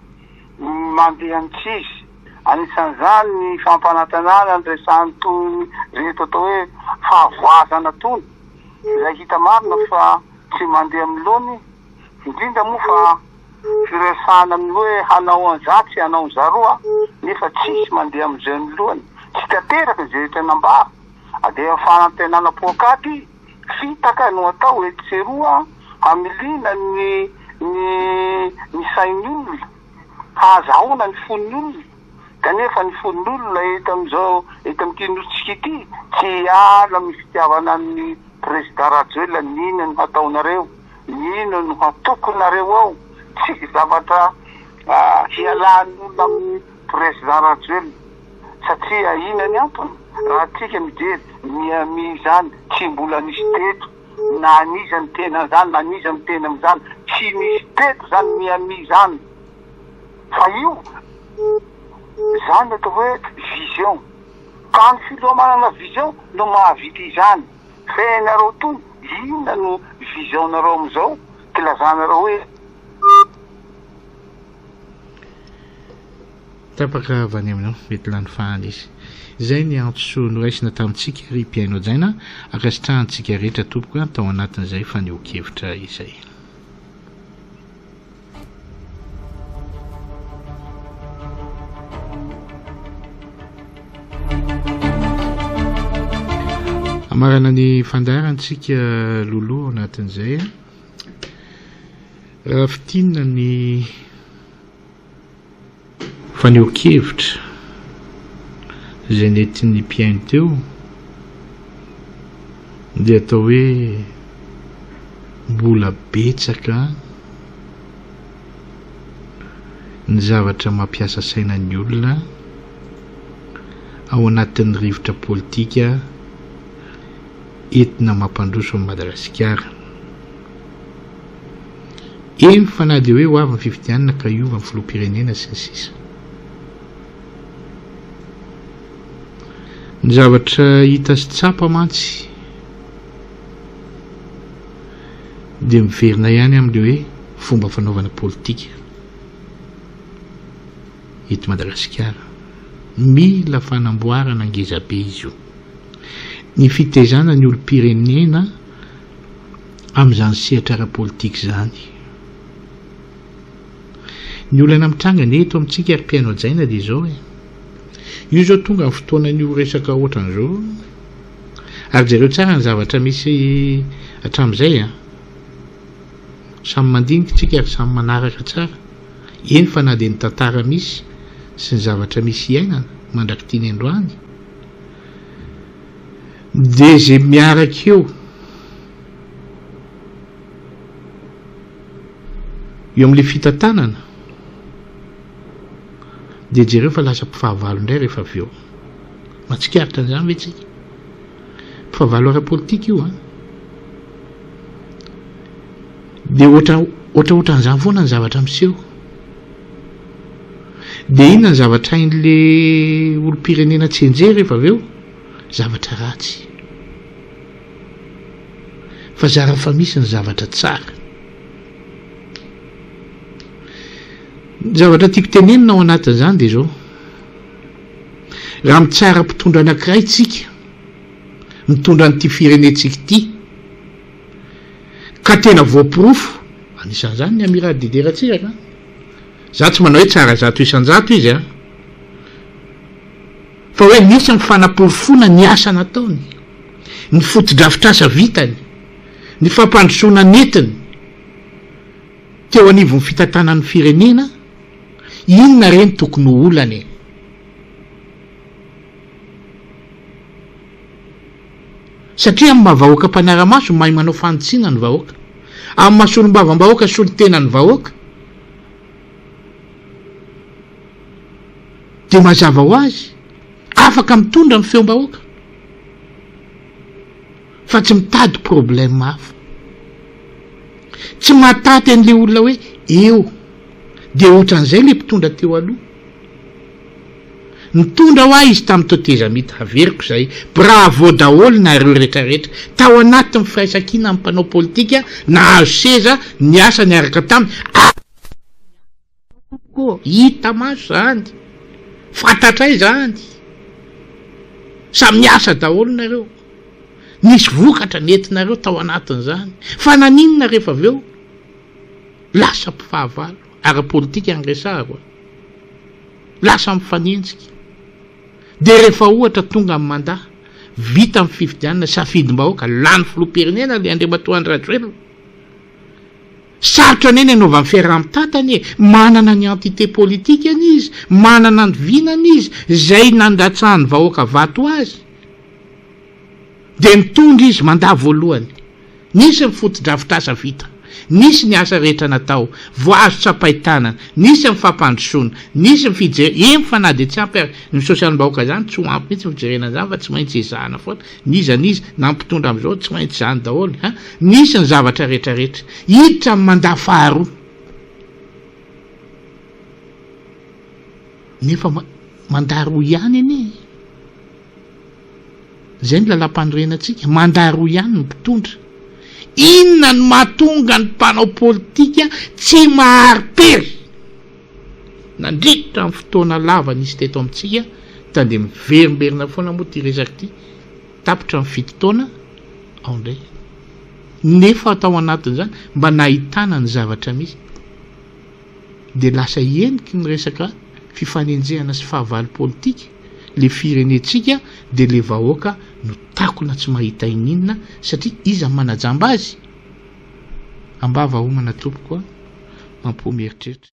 mandeha amin'ny tsy izy. Anisan'izany ny fampanantenana ny resahan'ny toy ireto atao hoe fahavoazana tony, izay hita marina fa tsy mandeha amin'ny laony, indrindra moa fa firesahana amin'ny hoe hanao an'izatsy hanao an'izaroa nefa tsisy mandeha amin'izay ny lohany. Tsy tanteraka izay rehetra nambara. Dia fanantenana poakaty. Fitaka no atao etsy sy eroa hamiliana ny ny ny sain'ny olona, hahazahoana ny fon'ny olona, kanefa ny fon'ny olona eto amin'izao eto amin'ity nosintsika ity tsy hiala amin'ny fitiavana an'ny Prezida Rajoelina, n'inona no hataonareo, n'inona no hatokonareo ao, tsy zavatra hialan'ny olona amin'ny Prezida Rajoelina. Satria inona ny antony? Raha tsika mijery Miami izany tsy mbola nisy teto na an'iza miteny an'izany na an'iza miteny amin'izany, tsy nisy teto izany Miami izany fa io izany no atao hoe vision ka ny filoha manana vision no mahavita izany fa ianareo tony inona no vision-nareo amin'izao kilazanareo hoe Tapaka avy any aminao, mety lany fahana izy. Izay ny antso noraisina tamintsika ry mpihaino hajaina, ankasitrahantsika rehetra tompoko a, tao anatin'izay fanehoan-kevitra izay. Hamarana ny fandaharantsika Lolo ao anatin'izay a. Raha fintinina ny Fanehoan-kevitra izay nentin'ny mpihaino teo dia atao hoe mbola betsaka ny zavatra mampiasa saina ny olona ao anatin'ny rivotra politika entina mampandroso an'i Madagasikara. Eny fa na dia hoe ho avy ny fifidianana ka hiova ny filoham-pirenena sy ny sisa. Ny zavatra hita sy tsapa mantsy dia miverina ihany amin'ilay hoe fomba fanaovana politika eto Madagasikara. Mila fanamboarana ngezabe izy io. Ny fitaizana ny olom-pirenena amin'izany sehatra ara-politika izany. Ny olana mitranga anie eto amintsika ry mpihaino hajaina dia izao e. Io izao tonga ny fotoanan'io resaka ohatran'izao. Ary jereo tsara ny zavatra misy hatramin'izay a. Samy mandinika isika ary samy manaraka tsara. Eny fa na dia ny tantara misy sy ny zavatra misy iainana mandrak'ity ny androany dia izay miaraka eo. Eo amin'ilay fitantanana dia jereo fa lasa mpifahavalo indray rehefa avy eo. Mahatsikaritra an'izany ve tsika? Mpifahavalo ara-politika io an. Dia ohatra ohatraohatran'izany foana ny zavatra miseho. Dia inona ny zavatra hain'le olom-pirenena tsy enjehy rehefa avy eo? Zavatra ratsy. Fa zara fa misy ny zavatra tsara. Ny zavatra tiako tenenina ao anatin'izany dia izao, raha mitsara mpitondra anankiray tsika, mitondra an'ity firenentsika ity, ka tena voaporofo, anisan'izany ny Amiral Didier Ratsiraka an, za tsy manao hoe tsara 100% izy an, fa hoe misy ny fanaporofoana ny asa nataony, ny fotodrafitrasa vitany, ny fampandrosoana nentiny teo anivon'ny fitantanan'ny firenena, inona re no tokony ho olana e? Satria amin'ny maha vahoaka mpanara-maso, mahay manao fanitsiana ny vahoaka. Amin'ny maha solombavambahoaka solontenan'ny vahoaka, dia mazava ho azy, afaka mitondra ny feom-bahoaka. Fa tsy mitady problème hafa. Tsy mahataty an'ilay olona hoe eo. Dia ohatran'izay ilay mpitondra teo aloha. Nitondra hoa izy tamin'ny tetezamita, averiko izay, bravo daholo nareo rehetra rehetra, tao anatin'ny firaisankina amin'ny mpanao politika nahazo seza niasa niaraka taminy, ary tompoko ô, hita maso izany, fantatray izany, samy niasa daholo nareo, nisy vokatra nentinareo tao anatin'izany, fa naninona rehefa avy eo lasa mpifahavalo, ara-politika ny resahako a. Lasa mifanenjika. Dia rehefa ohatra tonga ny mandat, vita ny fifidianana, safidim-bahoaka, lany filoham-pirenena ilay Andriamatoa Andry Rajoelina. Sarotra anie ny hanaovany fiaraha-mitantana e! Manana ny entité politique-ny izy, manana ny vinany izy, izay nandatsahan'ny vahoaka vato azy. Dia nitondra izy mandat voalohany. Nisy ny fotodrafitrasa vita. Nisy ny asa rehetra natao. Voazo tsapain-tanana. Nisy ny fampandrosoana. Nisy ny fijerena, eny fa na dia tsy ampy ary ny sosialim-bahoaka izany, tsy ho ampy mihitsy ny fijerena an'izany fa tsy maintsy ezahana foana. N'iza n'iza, na ny mpitondra amin'izao, tsy maintsy izany daholo. Ha? Nisy ny zavatra rehetra rehetra. Hiditra amin'ny mandat faharoa. Nefa mandat roa ihany anie e. Izay ny lalampanorenantsika, mandat roa ihany ny mpitondra. Inona no mahatonga ny mpanao politika tsy mahari-pery? Nandritra ny fotoana lava nisy teto amintsika, dia miverimberina foana moa ity resaka ity, tapitra ny fito taona, ao indray. Nefa tao anatin'izany mba nahitana ny zavatra misy. Dia lasa heniky ny resaka fifanenjehana sy fahavalo politika le firenentsika dia le vahoaka no takona tsy mahita ininona satria iza no manajamba azy? Ambava homana tompoko a! Mampo mieritreritra.